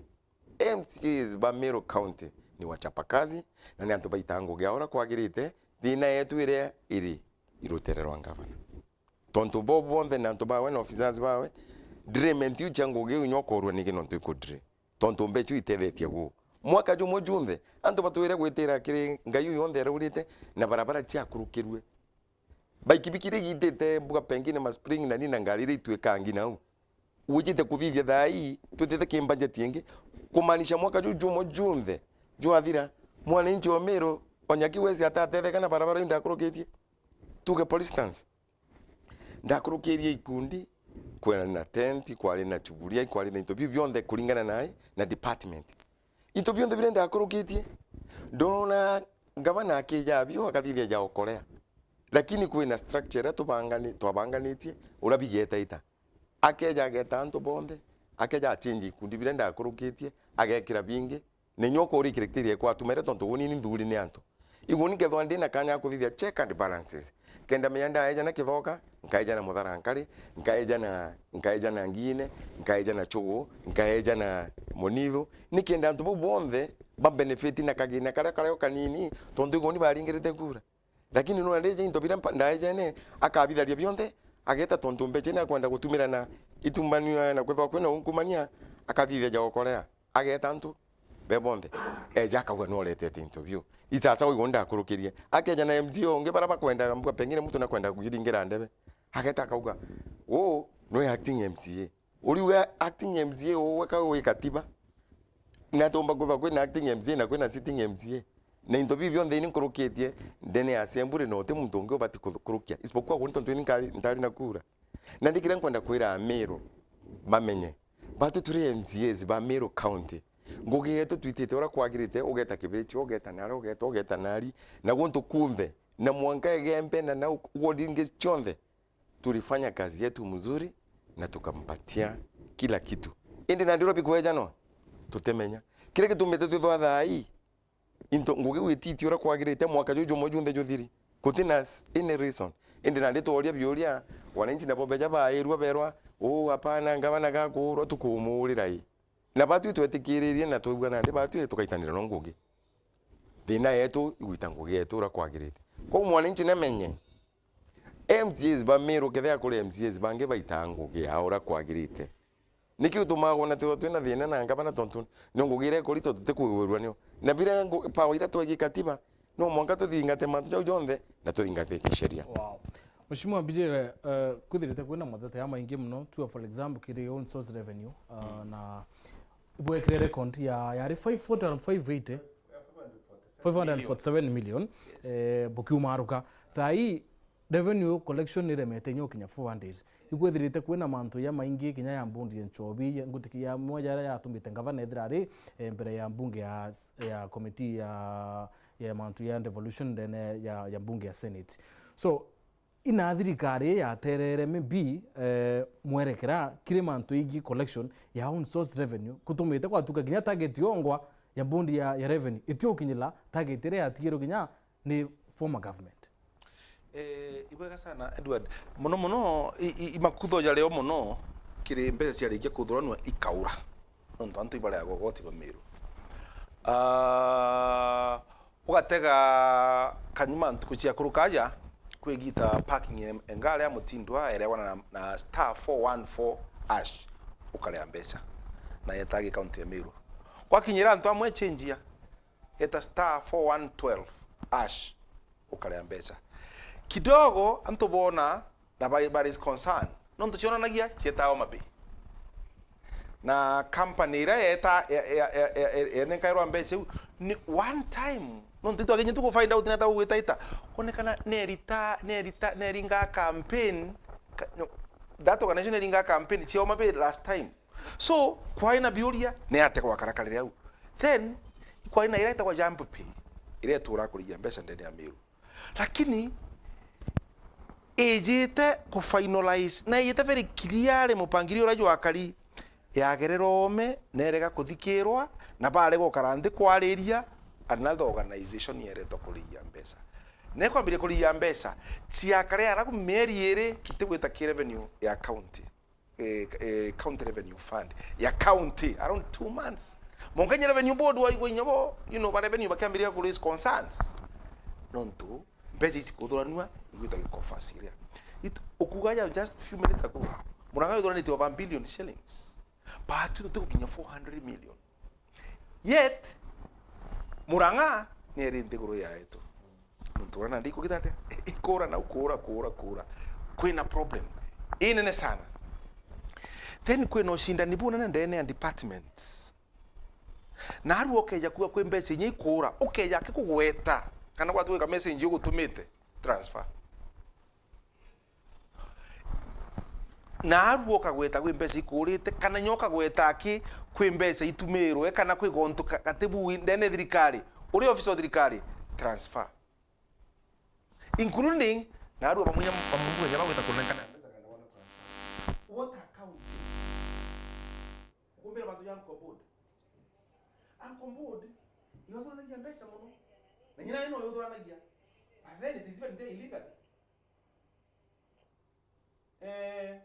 M C As ba Meru County ni wachapa kazi, na ni antu baitaa ngugi yao uria kwagirite, thina yetu iria iri i rutere rwa ngavana. Tontu bo bonthe na antu bawe na officers bawe, drement iu cia ngugi iu nyokorua niki nontu ikudire. Tontu mbeca iu itethetie gu. Mwaka jumwe junthe, antu batwire gwitira kiri Ngai uyu yonthe araurite, na barabara ciakurukirue. Baikibiki iria igitite mbuga pengine ma spring na nina ngari iria itwika nginya au. Ujite kuthithia thaa ii, twitite ki budget ingi, kumaanisha mwaka juu jumwe junthe jwathira, mwananchi wa Meru, o nyaki wesi atatetheka na barabara iu ndakurukitie. Tuge for instance, ndakurukirie ikundi, kwari na tent, kwari na chuburia, kwari na into biu bionthe kuringana na, na department. Into bionthe biria ndakurukitie, ndona ngavana akija bio akathithia ja okorea. Lakini kwina structure iria tubangani-, twabanganitie, uria bigetaita. Akeja ageta antu bonthe, akeja achange ikundi biria ndakurukitie, agekira bingi, na inya ukurikira criteria ikwatumere tontu uni ni nthuri ni antu. Iguni nkethwa ndi na kanya ga kuthithia check and balances. Kenda menya ndaeja na Kithoka, nkaeja na Mutharankari, nkaeja na, nkaeja na Ngiine, nkaeja na Chugu, nkaeja na Munithu, ni kenda antu bau bonthe ba benefit na kagina karia kario kanini, tontu iguni baringirite kura. Lakini nuna riji into biria mpa-, ndaejene, akabitharia bionthe, ageta tontu mbecha ina akwenda gutumira na itumbanio na kwithwa kwina unkumania, akathithia ja okorea, ageta antu be bonthe. Eja akauga, "Noretete into biu." Isasa waigu ndakurukirie. Akeja na M C A ungi bara bakwenda mbuga pengine muntu nakwenda kuiringira ndebe. Ageta akauga, "Uu nwe acting M C A." Uriuga acting M C A uwe ka wi katiba? Na tumba kwithwa kwina acting M C A na kwina sitting M C A. Na into biu bionthe ini nkurukitie ndene ya assembly, na uti muntu ungi ubati kuthukurukia. Isipokuwa kuni tontu ini nkari-, ntari na kura. Na ndi kiria nkwenda kwira Amiru bamenye. Batu turi M C As ba Meru County. Ngugi yetu twitite uria kwagirite, ugeta Kibichi, ugeta nari, ugeta, ugeta nari. Na guntu kunthe. Na mwanka Igembe na nau ward ingi cionthe. Tulifanya kazi yetu mzuri na tukampatia kila kitu. Indi nandi uria bikwejanwa, tutimenya. Kiria gitumite twithwa thaa ii, into ngugi gwititie uria kwagirite mwaka juu jumwe junthe juthiri. Gutina s-, any reason. Indi nandi tworia biuria, wananchi nabo beja bairua berwa, "Uu, hapana, ngavana gakuurwa," tukumuurira ii. Na batwi twetikiririe na twaigua nandi batwi tukaitanira no ngugi. Thina yetu igwita ngugi yetu uria kwagirite. Kwou mwananchi namenye, M C As ba Meru, kethira kuri M C As bangi baitaa ngugi yao uria kwagirite. Niki utumaga kwona twithwa twina thina na ngavana? Tontu ni ngugi iria ikuri, tontu tutikwigwirua nio. Na biria ngu-, power iria twegi katiba, no mwanka tuthingate mantu jau jonthe na tuthingate kisheria. Wow. Mheshimiwa Mbijire, eh, kwithirite kwina mateta jamaingi muno, tua for example, kiri own source revenue, uh, na ibwekire record ya, yari five forty or five eighty? Five hundred forty-seven million, eh, bukiumaruka. Thaa ii, revenue collection ni iremete inya gukinya four hundred. Ikwithirite kwina mantu jamaingi, kinya ya mbundi ya nchobi, ya nguti ya mwe jaria yatumite ngavana ethira ari, eh, mbere ya mbunge ya, ya committee ya, ya mantu ya devolution ndene ya, ya mbunge ya Senate. So, ina thirikari yaterere maybe, eh, mwerekera kiri mantu ingi collection ya own source revenue, kutumite gwatuka kinya target yongwa ya mbundi ya, ya revenue itiokinyila target iria yatigirwe kinya ni former government. Eh, ibwega sana, Edward. Muno muno, i, i, i makutho ja leo muno, kiri mbeca ciarikia kuthuranua ikaura. Nontu antu ibareagwa ugoti ba Meru. Ah, ugatega kanyuma ntuku cia kuruka aja, kwi gita parking ya, ya ngari ya Mutindwa, erewana na, na star four one four hash, ukarea mbeca. Na yeta gi county ya Meru. Gwakinyira antu amwe chenjia, eta star four one twelve hash, ukarea mbeca. Kidogo, antu bona na ba, ba raise concern. Nontu cionanagia cietaga Homa Bay. Na company iria yeta, ya, ya, ya, ya, ya, yenenkairwa mbeca iu, ni one time. Nontu itwakinye tu ku find out neta ugwitaita. Kuonekana nerita, nerita, neringa campaign, ka, no, that organization neringa campaign cia Homa Bay last time. So, kwai na biuria, ni atia gwakarakarire au? Then, kwai na iria itagwa Jump Pay, iria ituraga kurigia mbeca ndene ya Meru. Lakini, ijite ku finalize, na ijite very clearly mupangilio uria jwakari, yagererwa oome, nerega kuthikirwa, na barega gukara nthi kwariria, another organization yeretwa kurigia mbeca. Na ikwambiria kurigia mbeca, ciakare arabu mieri iri, itigwita ki revenue ya county. Eh, eh, County Revenue Fund ya county around two months. Mwanka inya Revenue Board waigua inya bo, you know, ba revenue bakiambiria ku raise concerns. Nontu mbeca ici kuthuranua igwita gikofa siria. It, ukuga ya just few minutes ago, Murang'a ithuranite over a billion shillings. But tutigukinya four hundred million. Yet, Murang'a ni eri nthiguru yaetu. Nontu ura nandi ikugita atia? Ikura na ukura, kura, kura. Kwina problem inene sana. Then kwina ushindani bunene ndene ya departments. Na aru ukeja kuga kwi mbeca inya ikura, ukeja akikugweta, kana gwatwika message ugutumite, transfer. Na aru ukagweta kwi mbeca ikurite, kana inya ukagweta aki kwi mbeca itumirwe, kana kwi gontu ka-, gatibu ndene thirikari, uri ofisa wa thirikari, transfer. Including na aru bamwe, bamwe inya bagweta kunenkana mbeca kana wana transfer. What account? Ukumbira bantu ya Anchor Board. Anchor Board, ibathuranagia mbeca muno. Na nyina no yuthuranagia. But then it is even there illegally. Eh,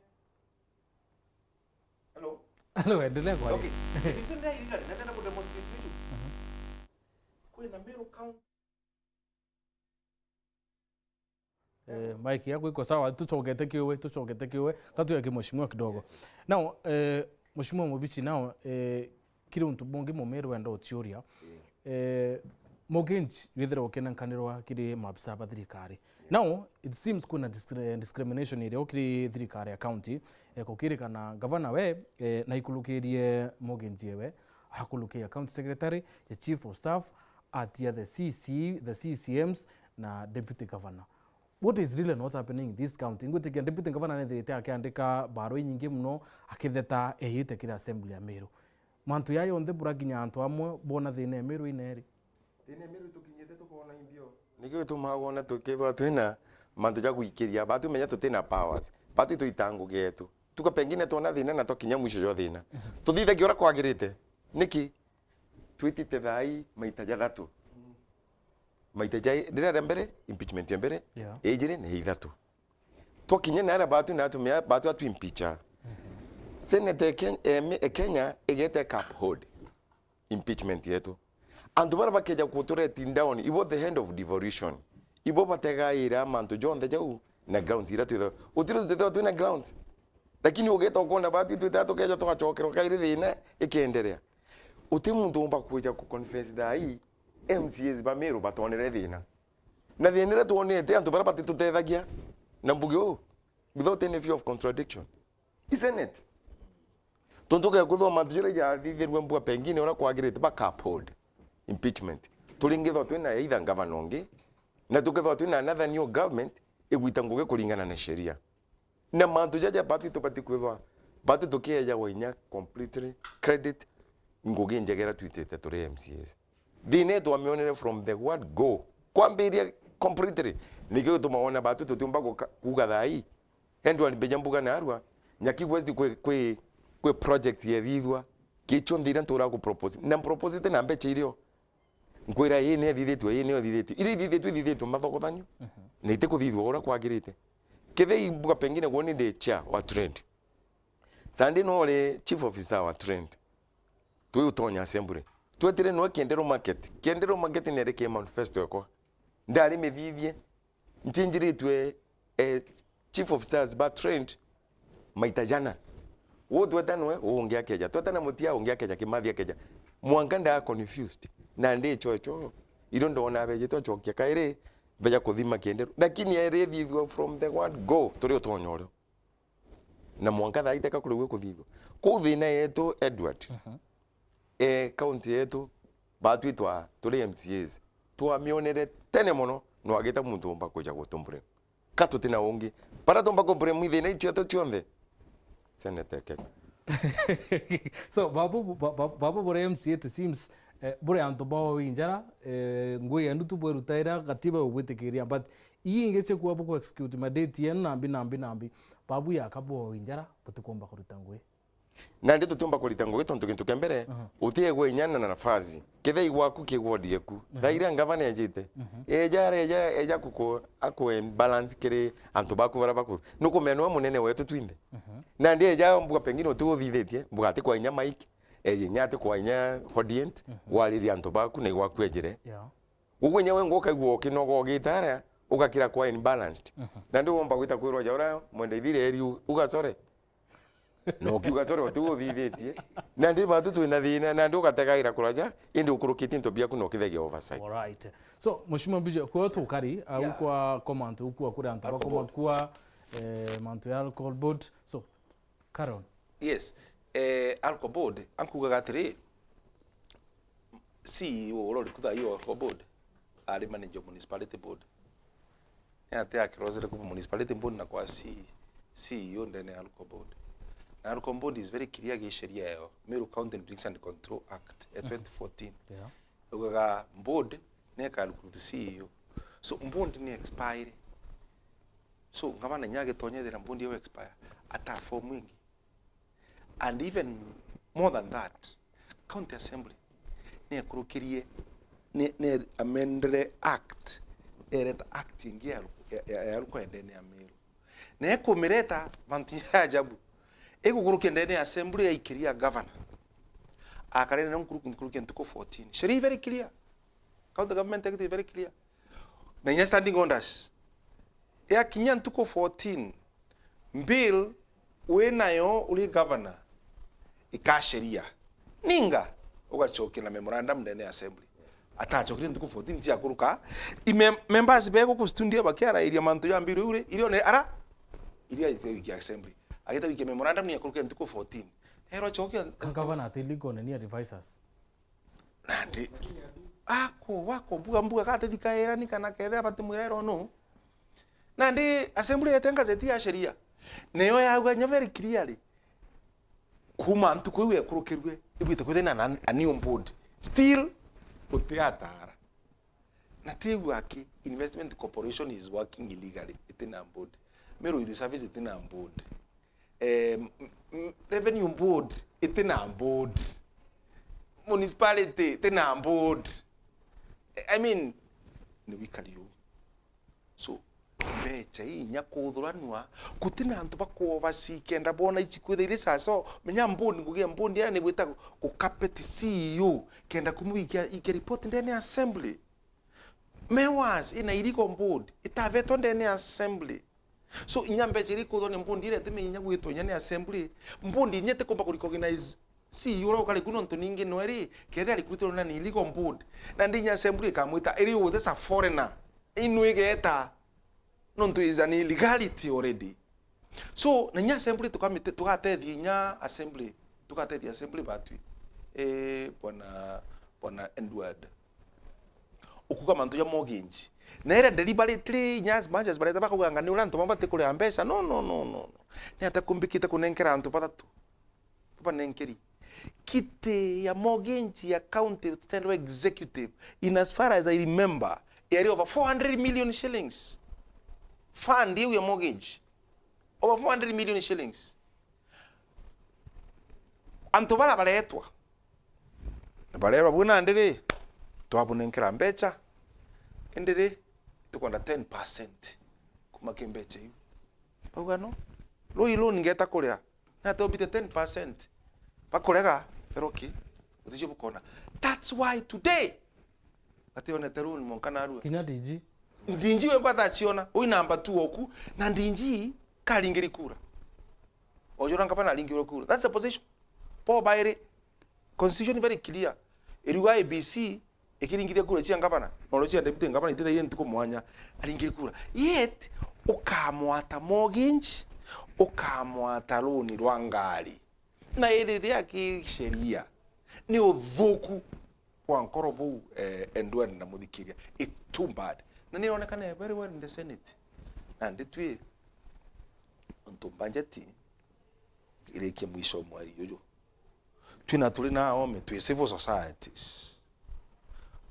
hello? Hello, endelea kwa. Okay. It is there illegally. Na ndenda ku demonstrate you. Mhm. Kwina Meru County. Eh, mic yaku iko sawa, tucokete kiuwe, tucokete kiuwe. Katuya ki mheshimiwa kidogo. Now, eh, Mheshimiwa Mubichi, now, eh, kiri untu bungi Mumiru wenda uciuria. Eh, mortgage withira ukinenkanirwa kiri maabisa ba thirikari. Now, it seems kuna discri-, discrimination irio kiri thirikari ya county, eh, kukirikana gavana we, eh, naikulukirie mortgage yewe, akulukia county secretary, ya chief of staff, atia the C C, the C C Ms na deputy governor. What is really not happening in this county? Ngwitikia deputy governor nethirite akiandika barua inyingi muno akitheta eyite kiri assembly ya Meru. Mantu ya yonthe burakinya antu amwe bona thina ya Meru ineri. Thina ya Meru itukinyite tukona imbio. Nikio gitumaga wona tukithwa twina mantu ja gwikiria, batumenya tutina powers, batu tuitangugetu. Tuka pengine twona thina na twakinya mwisho jwa thina. Tuthithagia uria kwagirite. Niki? Twitite thaa ii maita jathatu. Maita ja, riria ria mbere, impeachment ya mbere, yeah, ya ijiri na ya ithatu. Twakinya na aria batu na atumia batu atu impeacha. Senate ya Ken-, ya Me-, ya Kenya igete ka uphold impeachment yetu. Antu baria bakeja kutu let down, ibo the hand of devolution. Ibo bategaira mantu jonthe jau na grounds ira twithawa. Utiro tutithwa twina grounds. Lakini ugeta ukona batu twita tukeja tugacokerwa kairi thina ikienderea. Uti muntu umba kwija ku confess thaa ii M C As ba Meru batonere thina. Na thina iria twonete antu baria batitutethagia na mbuge uu without any fear of contradiction. Isn't it? Tontu ukekwithwa mantu jaria jathithirue mbua pengine uria kwagirite baka uphold impeachment. Turingithwa twina either ngavana ungi, na tukethwa twina another new government igwita ngugi kuringana na sheria. Na mantu jaja batu tubati kwithwa batu tukieja inya completely credit ngugi njega iria twitite turi M C As. Thina ii twamionere from the word go. Kwambiria completely. Nikio gituma wona batu tutiumba guka-, kuuga thaa ii. Edward Mbeja mbuga narua, Nyaki West kwi, kwi, kwi project yethithua, ki cionthe iria ntura ku propose. Na propose ite na mbecha irio. Nkwira ii ni ethithitue, ii ni ethithitue. Iria ithithitue, ithithitue mathogothanio. Mhm. Na itikuthithua uria kwagirite. Kethira imbuga pengine gwoni ndi chair wa trade. Sunday no uri chief officer wa trade. Twi utonya assembly. Twetire nwe Kienderu Market. Kienderu Market ni iri ki manifesto ekwa. Ndari mithithie. Nchinjiritwe, eh, chief officers ba trade maita jana. Uu tweta nwe, uu ungi akeja. Tweta na Mutia, ungi akeja, Kimathi akeja. Mwanka ndaa confused. Na ndi chocho. Irio ndona bejitwe chokia kairi, beja kuthima Kienderu. Lakini eri ithithua from the word go, turi utonya urio. Na mwanka thaa iteka kuri gwi kuthithua. Kuu thina yetu, Edward, mhm, eh, county yetu, batwi twa turi M C As, twamionere tene mono, nwagite muntu umba kuja gutumbure. Ka tutina ungi. Bara tumba kublame thina ii cietu cionthe. Senate Kenya. So, babu, ba-, ba-, babu buri M C A, it seems, eh, buri antu bao injara, eh, ngui yenu tu bwerutaira gatiba ugwitikiria, but ii ingi cia kuwa buku execute madate yenu nambi, nambi, nambi, babu yaka bo injara, butikumba kuruta ngui. Nandi tutiumba kurita ngugi tontu gintu kia mbere, mhm, utiegwa inya na nafasi. Kethira igwaku ki ward yeku. Mhm. Thaa iria ngavana ejite. Mhm. Eja, eja, eja kuku, akue balance kiri antu baku bara baku. Nukumenya nwe munene wetu twinthe. Mhm. Nandi eja mbuga pengine utiguthithitie, mbuga ati kwa inya mic, eje inya ati kwa inya audience, mhm, waririe antu baku na igwaku ejire. Yeah. Uguo inya we ngukaigua ukinoga ugita aria, ugakira kwa imbalanced. Mhm. Nandi womba gwita kwirwa ja uria mwenda ithire eri u-, uga sorry. Na ukiuga, "Sorry, uti uthithitie." Nandi batu twina thina, nandi ugategaira kuraja, indi ukurukitie into biaku na ukithagia oversight. Alright. So, Mheshimiwa Mbijo, kwa tukari, au, yeah, kwa comment, ukua kuri antu alcohol board, bakuma kwa, eh, mantu ya alcohol board. So, Caron. Yes. Eh, alcohol board, ankugaga atiri, C E O uria uri ku thaa ii wa alcohol board, ari manager wa municipality board. Ni ati akirozire kuma municipality board na kwa C-, C E O ndene ya alcohol board. Na alcohol board is very clear gi sheria yayo, Meru County Drinks and Control Act ya, mhm, twenty fourteen. Yeah. Ugaga board ni ika recruit C E O. So board ni expire. So ngavana inya agitonya ethira board iyo expire, ata form ingi. And even more than that, County Assembly ni ekurukirie, ni, ni amendere act, ereta act ingi ya, ya, ya, ya ruko ndene ya Meru. Na ekumireta mantu ya ajabu. Igukurukia ndene ya Assembly yaikiria governor. Akarene na nkuruki, nkuruki ntuku fourteen. Sheria very clear. County Government Act is very clear. Na inya standing orders. Yakinya ntuku fourteen, bill winayo uri governor ikasheria. Ninga, ugacokia na memorandum ndene ya assembly. Atacokirie ntuku fourteen cia kuruka, i mem-, members bego ku studio bakiarairia mantu ya bill iu ri, irio ne ara, iria wiki assembly. Agita wiki memorandum ni akuruke ntuku fourteen. Ero cokia. Ka governor ati legal ni advisors. Nandi, ako, wako, mbuga, mbuga, gati thikairani kana kethira batimwira ero no. Nandi, assembly yete ngazeti ya sheria. Nayo yauga nya very clearly. Kuma ntuku iu ekurukirue, igwite kwithina na, a new board. Still, utiatara. Na tiu aki, Investment Corporation is working illegally. Itina board. Meru Youth Service itina board. Eh, m-, m-, revenue board, itina board. Municipality, itina board. I mean, ni wikari uu. So, mbecha ii inya kuthuranua, gutina antu bakuoversi kenda bona ici kwitha iri sawa. Menya board, ngugi ya board ya ni gwita gu-, gucarpet C E O, kenda kumwikia, ikia report ndene ya assembly. Mewas ina illegal board, itavetwa ndene ya assembly. So, inya mbeca iria ikuthwa ni board iria itimenya inya gwitwa inya ni assembly. Board inya itikumba ku recognize C E O uria ukari ku nontu ningi nweri, kethira recruited na ni illegal board. Na ndi inya assembly ikamwita, iri uthesa foreigner. Inu igeta. Nontu is an illegality already. So, na inya assembly tukamite-, tugatethia inya assembly, tugatethia assembly batwi. Eh, bwana, bwana Edward. Ukuga mantu ja mortgage. Na ira deliberately inya as much as bareta bakauga anga ni uria antu baba batikuria mbeca. No, no, no, no, no. Ni ata kumbikite kunenkera antu bathatu? Banenkeri. Kiti ya mortgage ya county standard executive, in as far as I remember, yari over four hundred million shillings. Fund iu ya mortgage. Over four hundred million shillings. Antu bara baretwa. Na barerwa bwi nandi ri, twabunenkera mbeca. Indi ri, tukwenda ten percent kuma ki mbeca iu. Bauga no. Rui loan ngeta kuria. Na tobite ten percent. Bakurega, pero ki, uticio bukona. That's why today, ationete loan monka narua. Kinya D G. D G we bata aciona. Ui number two oku. Na D G karingiri kura. Ojora ngabana aringirwe kura. That's the position. Po bairi. Constitution very clear. Iriuga A B C ikiringithia kura cia ngavana, na uria cia deputy ngavana itithagia ntuku mwanya, aringiri kura. Yet, ukamwata mortgage, ukamwata loan rwa ngari. Na iri ria kisheria, ni uthuku bwa nkoro buu, eh, Edward na muthikiria. It's too bad. Na ni ironekana very well in the Senate. Na ndi twi untu budget irikie mwisho mweri juju. Twina turi na aome, twi civil societies.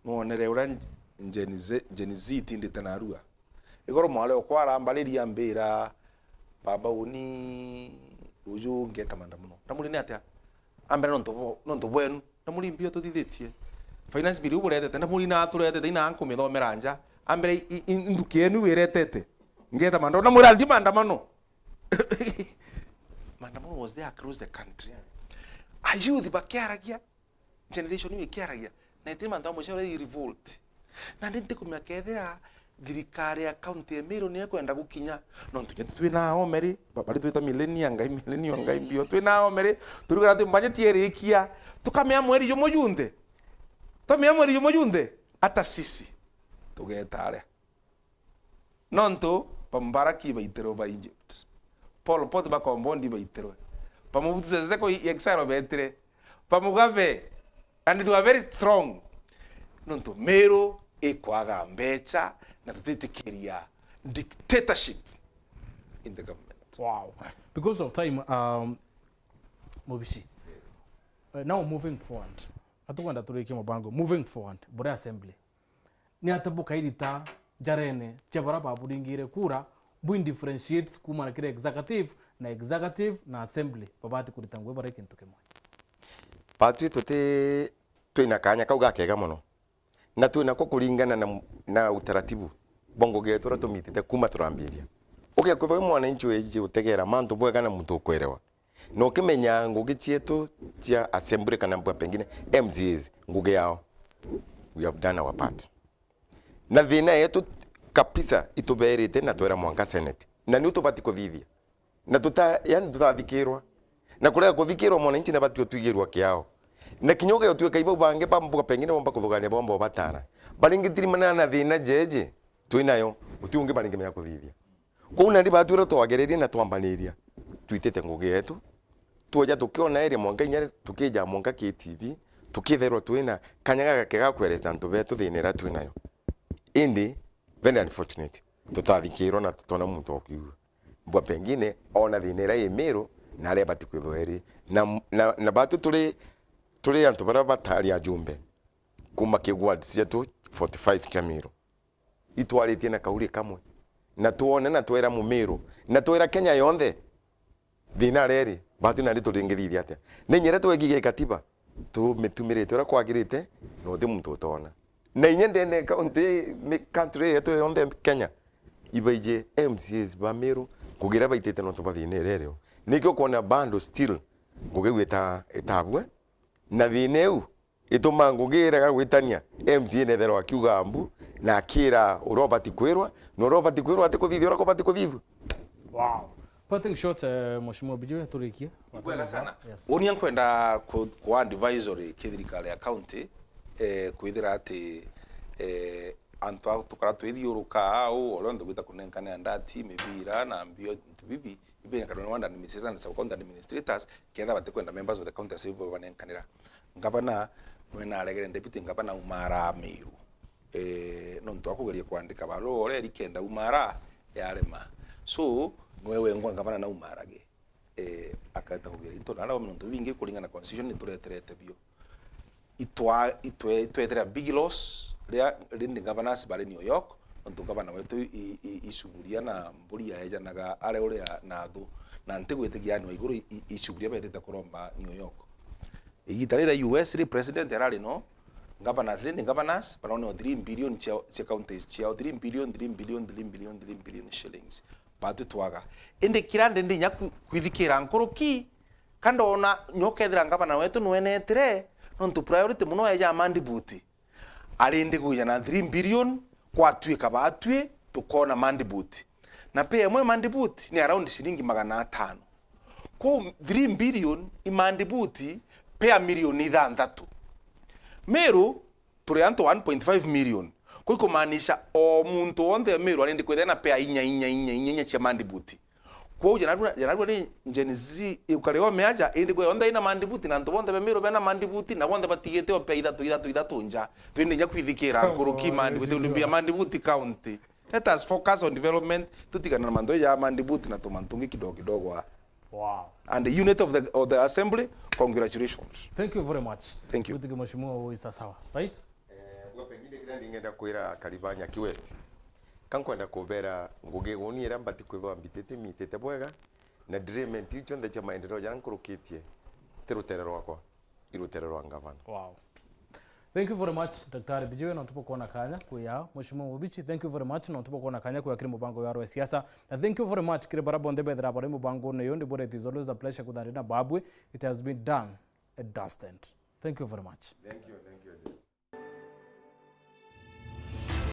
Nwonere uria Gen Z, Gen Z itindite narua. Igoro mwale okwa arambariria ambira, "Baba uni ruju ngeta maandamano." Ndamuri ni atia? Ambira, "Nontu bo-, nontu bwenu." Ndamuri, "Mbio tuthithitie. Finance bill iu buretete." Ndamuri, "Na turetete, ina nkumithomera nja." Ambira, "I, i, i, nthuki yenu iretete. Ngeta maandamano." Ndamwira, "Ndi maandamano." Maandamano was there across the country. A youth bakiaragia, generation iu ikiaragia, na itiri mantu amwe cia revolt. Na ndi ntikumenya kethira thirikari ya county ya Meru niyo kwenda gukinya, nontu nyetu twina aome ri, ba-, bari twita millennial, ngai millennial, ngai mbio, twina aome ri, turigara twi budget irikia, tukamea mweri jumwe junthe, twamea mweri jumwe junthe, ata sisi tugeta aria. Nontu ba Mubaraki ibaitirwe ba Egypt. Pol Pot ba Kombondi ibaitirwe. Ba Mobutu Sese Seko i exile betire. Ba Mugabe. And they were very strong. Nontu Meru ikwaga mbeca na tutitikiria dictatorship in the government. Wow. Because of time, um, Mubici. Uh, now moving forward. Atukwenda turikie mubango. Moving forward, bure assembly. Ni ata bukairita njarene cia baria baburingire kura, bu differentiates kuumana kiri executive na executive na assembly babati kurita ngugi baria kintu kimwe? Batwi tuti, twina kanya kau gakega mono, na twinako kuringana na, na utaratibu bwa ngugi yetu uria tumitite kuuma turambiria. Ugekwithwa wi mwananchi wiji utegera mantu bwega na muntu ukwerewa. Na ukimenya ngugi cietu cia assembly kana mbwa pengine M C As, ngugi yao, we have done our part. Na thina yetu kabisa ituberite na twera mwanka Senate. Na niu tubati kuthithia. Na tuta, yani tutathikirwa. Na kurega kuthikirwa mwananchi na bati utwigirwa kiao. Na kinya ugetuika ibau bangi ba mbwa pengine bomba kuthugania bomba ubatara. Baringitirimana na thina jeje twinayo, uti ungi baringimenya kuthithia. Kwou nandi batwira twageririe na twambaniria, twitite ngugi yetu, twoja tukiona area mwanka inya tukija mwanka K T V, tukitherwa twina kanya gagake ga kweresa antu betu thina iria twinayo. Indi, very unfortunate, tutathikirwa na tutona muntu wa kuigua. Mbwa pengine ona thina iria i Meru na aria ibati kwithwa iri. Na, na, na batu turi, turi antu baria batari ajumbe kuma ki ward cietu forty-five cia Meru. Itwaritie na kauri kamwe, na twone na twera Mumiru, na twera Kenya yonthe, thina reri, batu nandi turingithithia atia? Ni inya iria twegige katiba, tumitumirite uria kwagirite, na uti muntu utona. Na inya ndene kaunti, mi-, country yetu yonthe Kenya, ibaije M C As ba Miru, ngugi iria baitite nontu bwa thina iria irio. Nikio ukwona bado still ngugi iu ita-, itabue, na thina iu, ituma ngugi irega gwitania, M C A netherwa akiuga mbu, na akira uria ubati kwirwa, na uria ubati kwirwa atikuthithia uria kubati kuthithua. Wow. Parting shot, eh, Mheshimiwa Bijiwe, turikie. Ibwega sana. Yes. Unia nkwenda ku, ku advisory ki thirikari ya county, eh, kwithira ati, eh, antu a tukara twithiuruka au, uria onthe gwita kunenkana ndati, mibira na mbio, into bibi, ibenkanwe ni ward administrators na sub county administrators, ketha batikwenda members of the county assembly banenkanira. Ngavana nwe naregere deputy ngavana umara Meru. Eh, nontu akugeria kwandika barua uria eri kenda umara yarema. So, nwe wengwa ngavana na umarage. Eh, akahota kugeria into na aria nontu bingi kuringana na constitution ni tureterete bio. Itwa, itwe, itwetera big loss ria rindi governors bari New York, nontu governor wetu i, i, Isuguria na mburi yaejanaga aria uria na thu, na ntigwitikia andu a iguru i, i, Isuguria betite kuromba New York. Igita riria U S ri president arari no, governors rindi governors barone o three billion cia, cia counties ciao, three billion, three billion, three billion, three billion shillings. Batwi twaga. Indi kira ndi ndinya kwi-, kwithikira nkuruki, ka ndona nyokethira ngavana wetu nwenetire, nontu priority muno eja mandibuti. Ari ndi gwija na three billion, kwatuika batwi tukona mandibuti. Na pay emwe mandibuti ni around shilingi magana atano. Kwou three billion i mandibuti, pay a milioni ithanthatu. Meru, turi antu one point five million. Kwou ikumaanisha o muntu wonthe Meru arindi kwithira na pea inya, inya, inya, inya, inya cia mandibuti. Kwou janarua, janarua ni Gen Z ikari o meaja, indi kwe yonthe ina mandibuti, na antu bonthe be Meru bena mandibuti, na bonthe batigite o pea ithatu, ithatu, ithatu nja. Twende nya kwithikira nkuruki mandibuti, undu mbia mandibuti county. Let us focus on development, tutigana na mantu ja mandibuti na tumantu tungi kidogo kidogo a. Wow. And the unit of the, of the assembly, congratulations. Thank you very much. Thank you. Gutigi mheshimiwa uisa sawa, right? Eh, bwa pengine kila ndingenda kwira Karibanya ki West. Kankwenda kubera ngugi guni ira mbati kwithwa mbitite mitite bwega, na development iu cionthe cia maendeleo jara nkurukitie ti rutere rwakwa, i rutere rwa ngavana. Wow. Thank you very much, Daktari Bijiwe, nontu bwa kuona kanya kuya Mheshimiwa Mubichi. Thank you very much, nontu bwa kuona kanya kuya kiri mubango ya rwa siasa. Na thank you very much kiri bara bonthe bethira bari mubangone uyu. Ndibwire it is always a pleasure kuthanira na babwe. It has been done and dusted. Thank you very much. Thank you, thank you.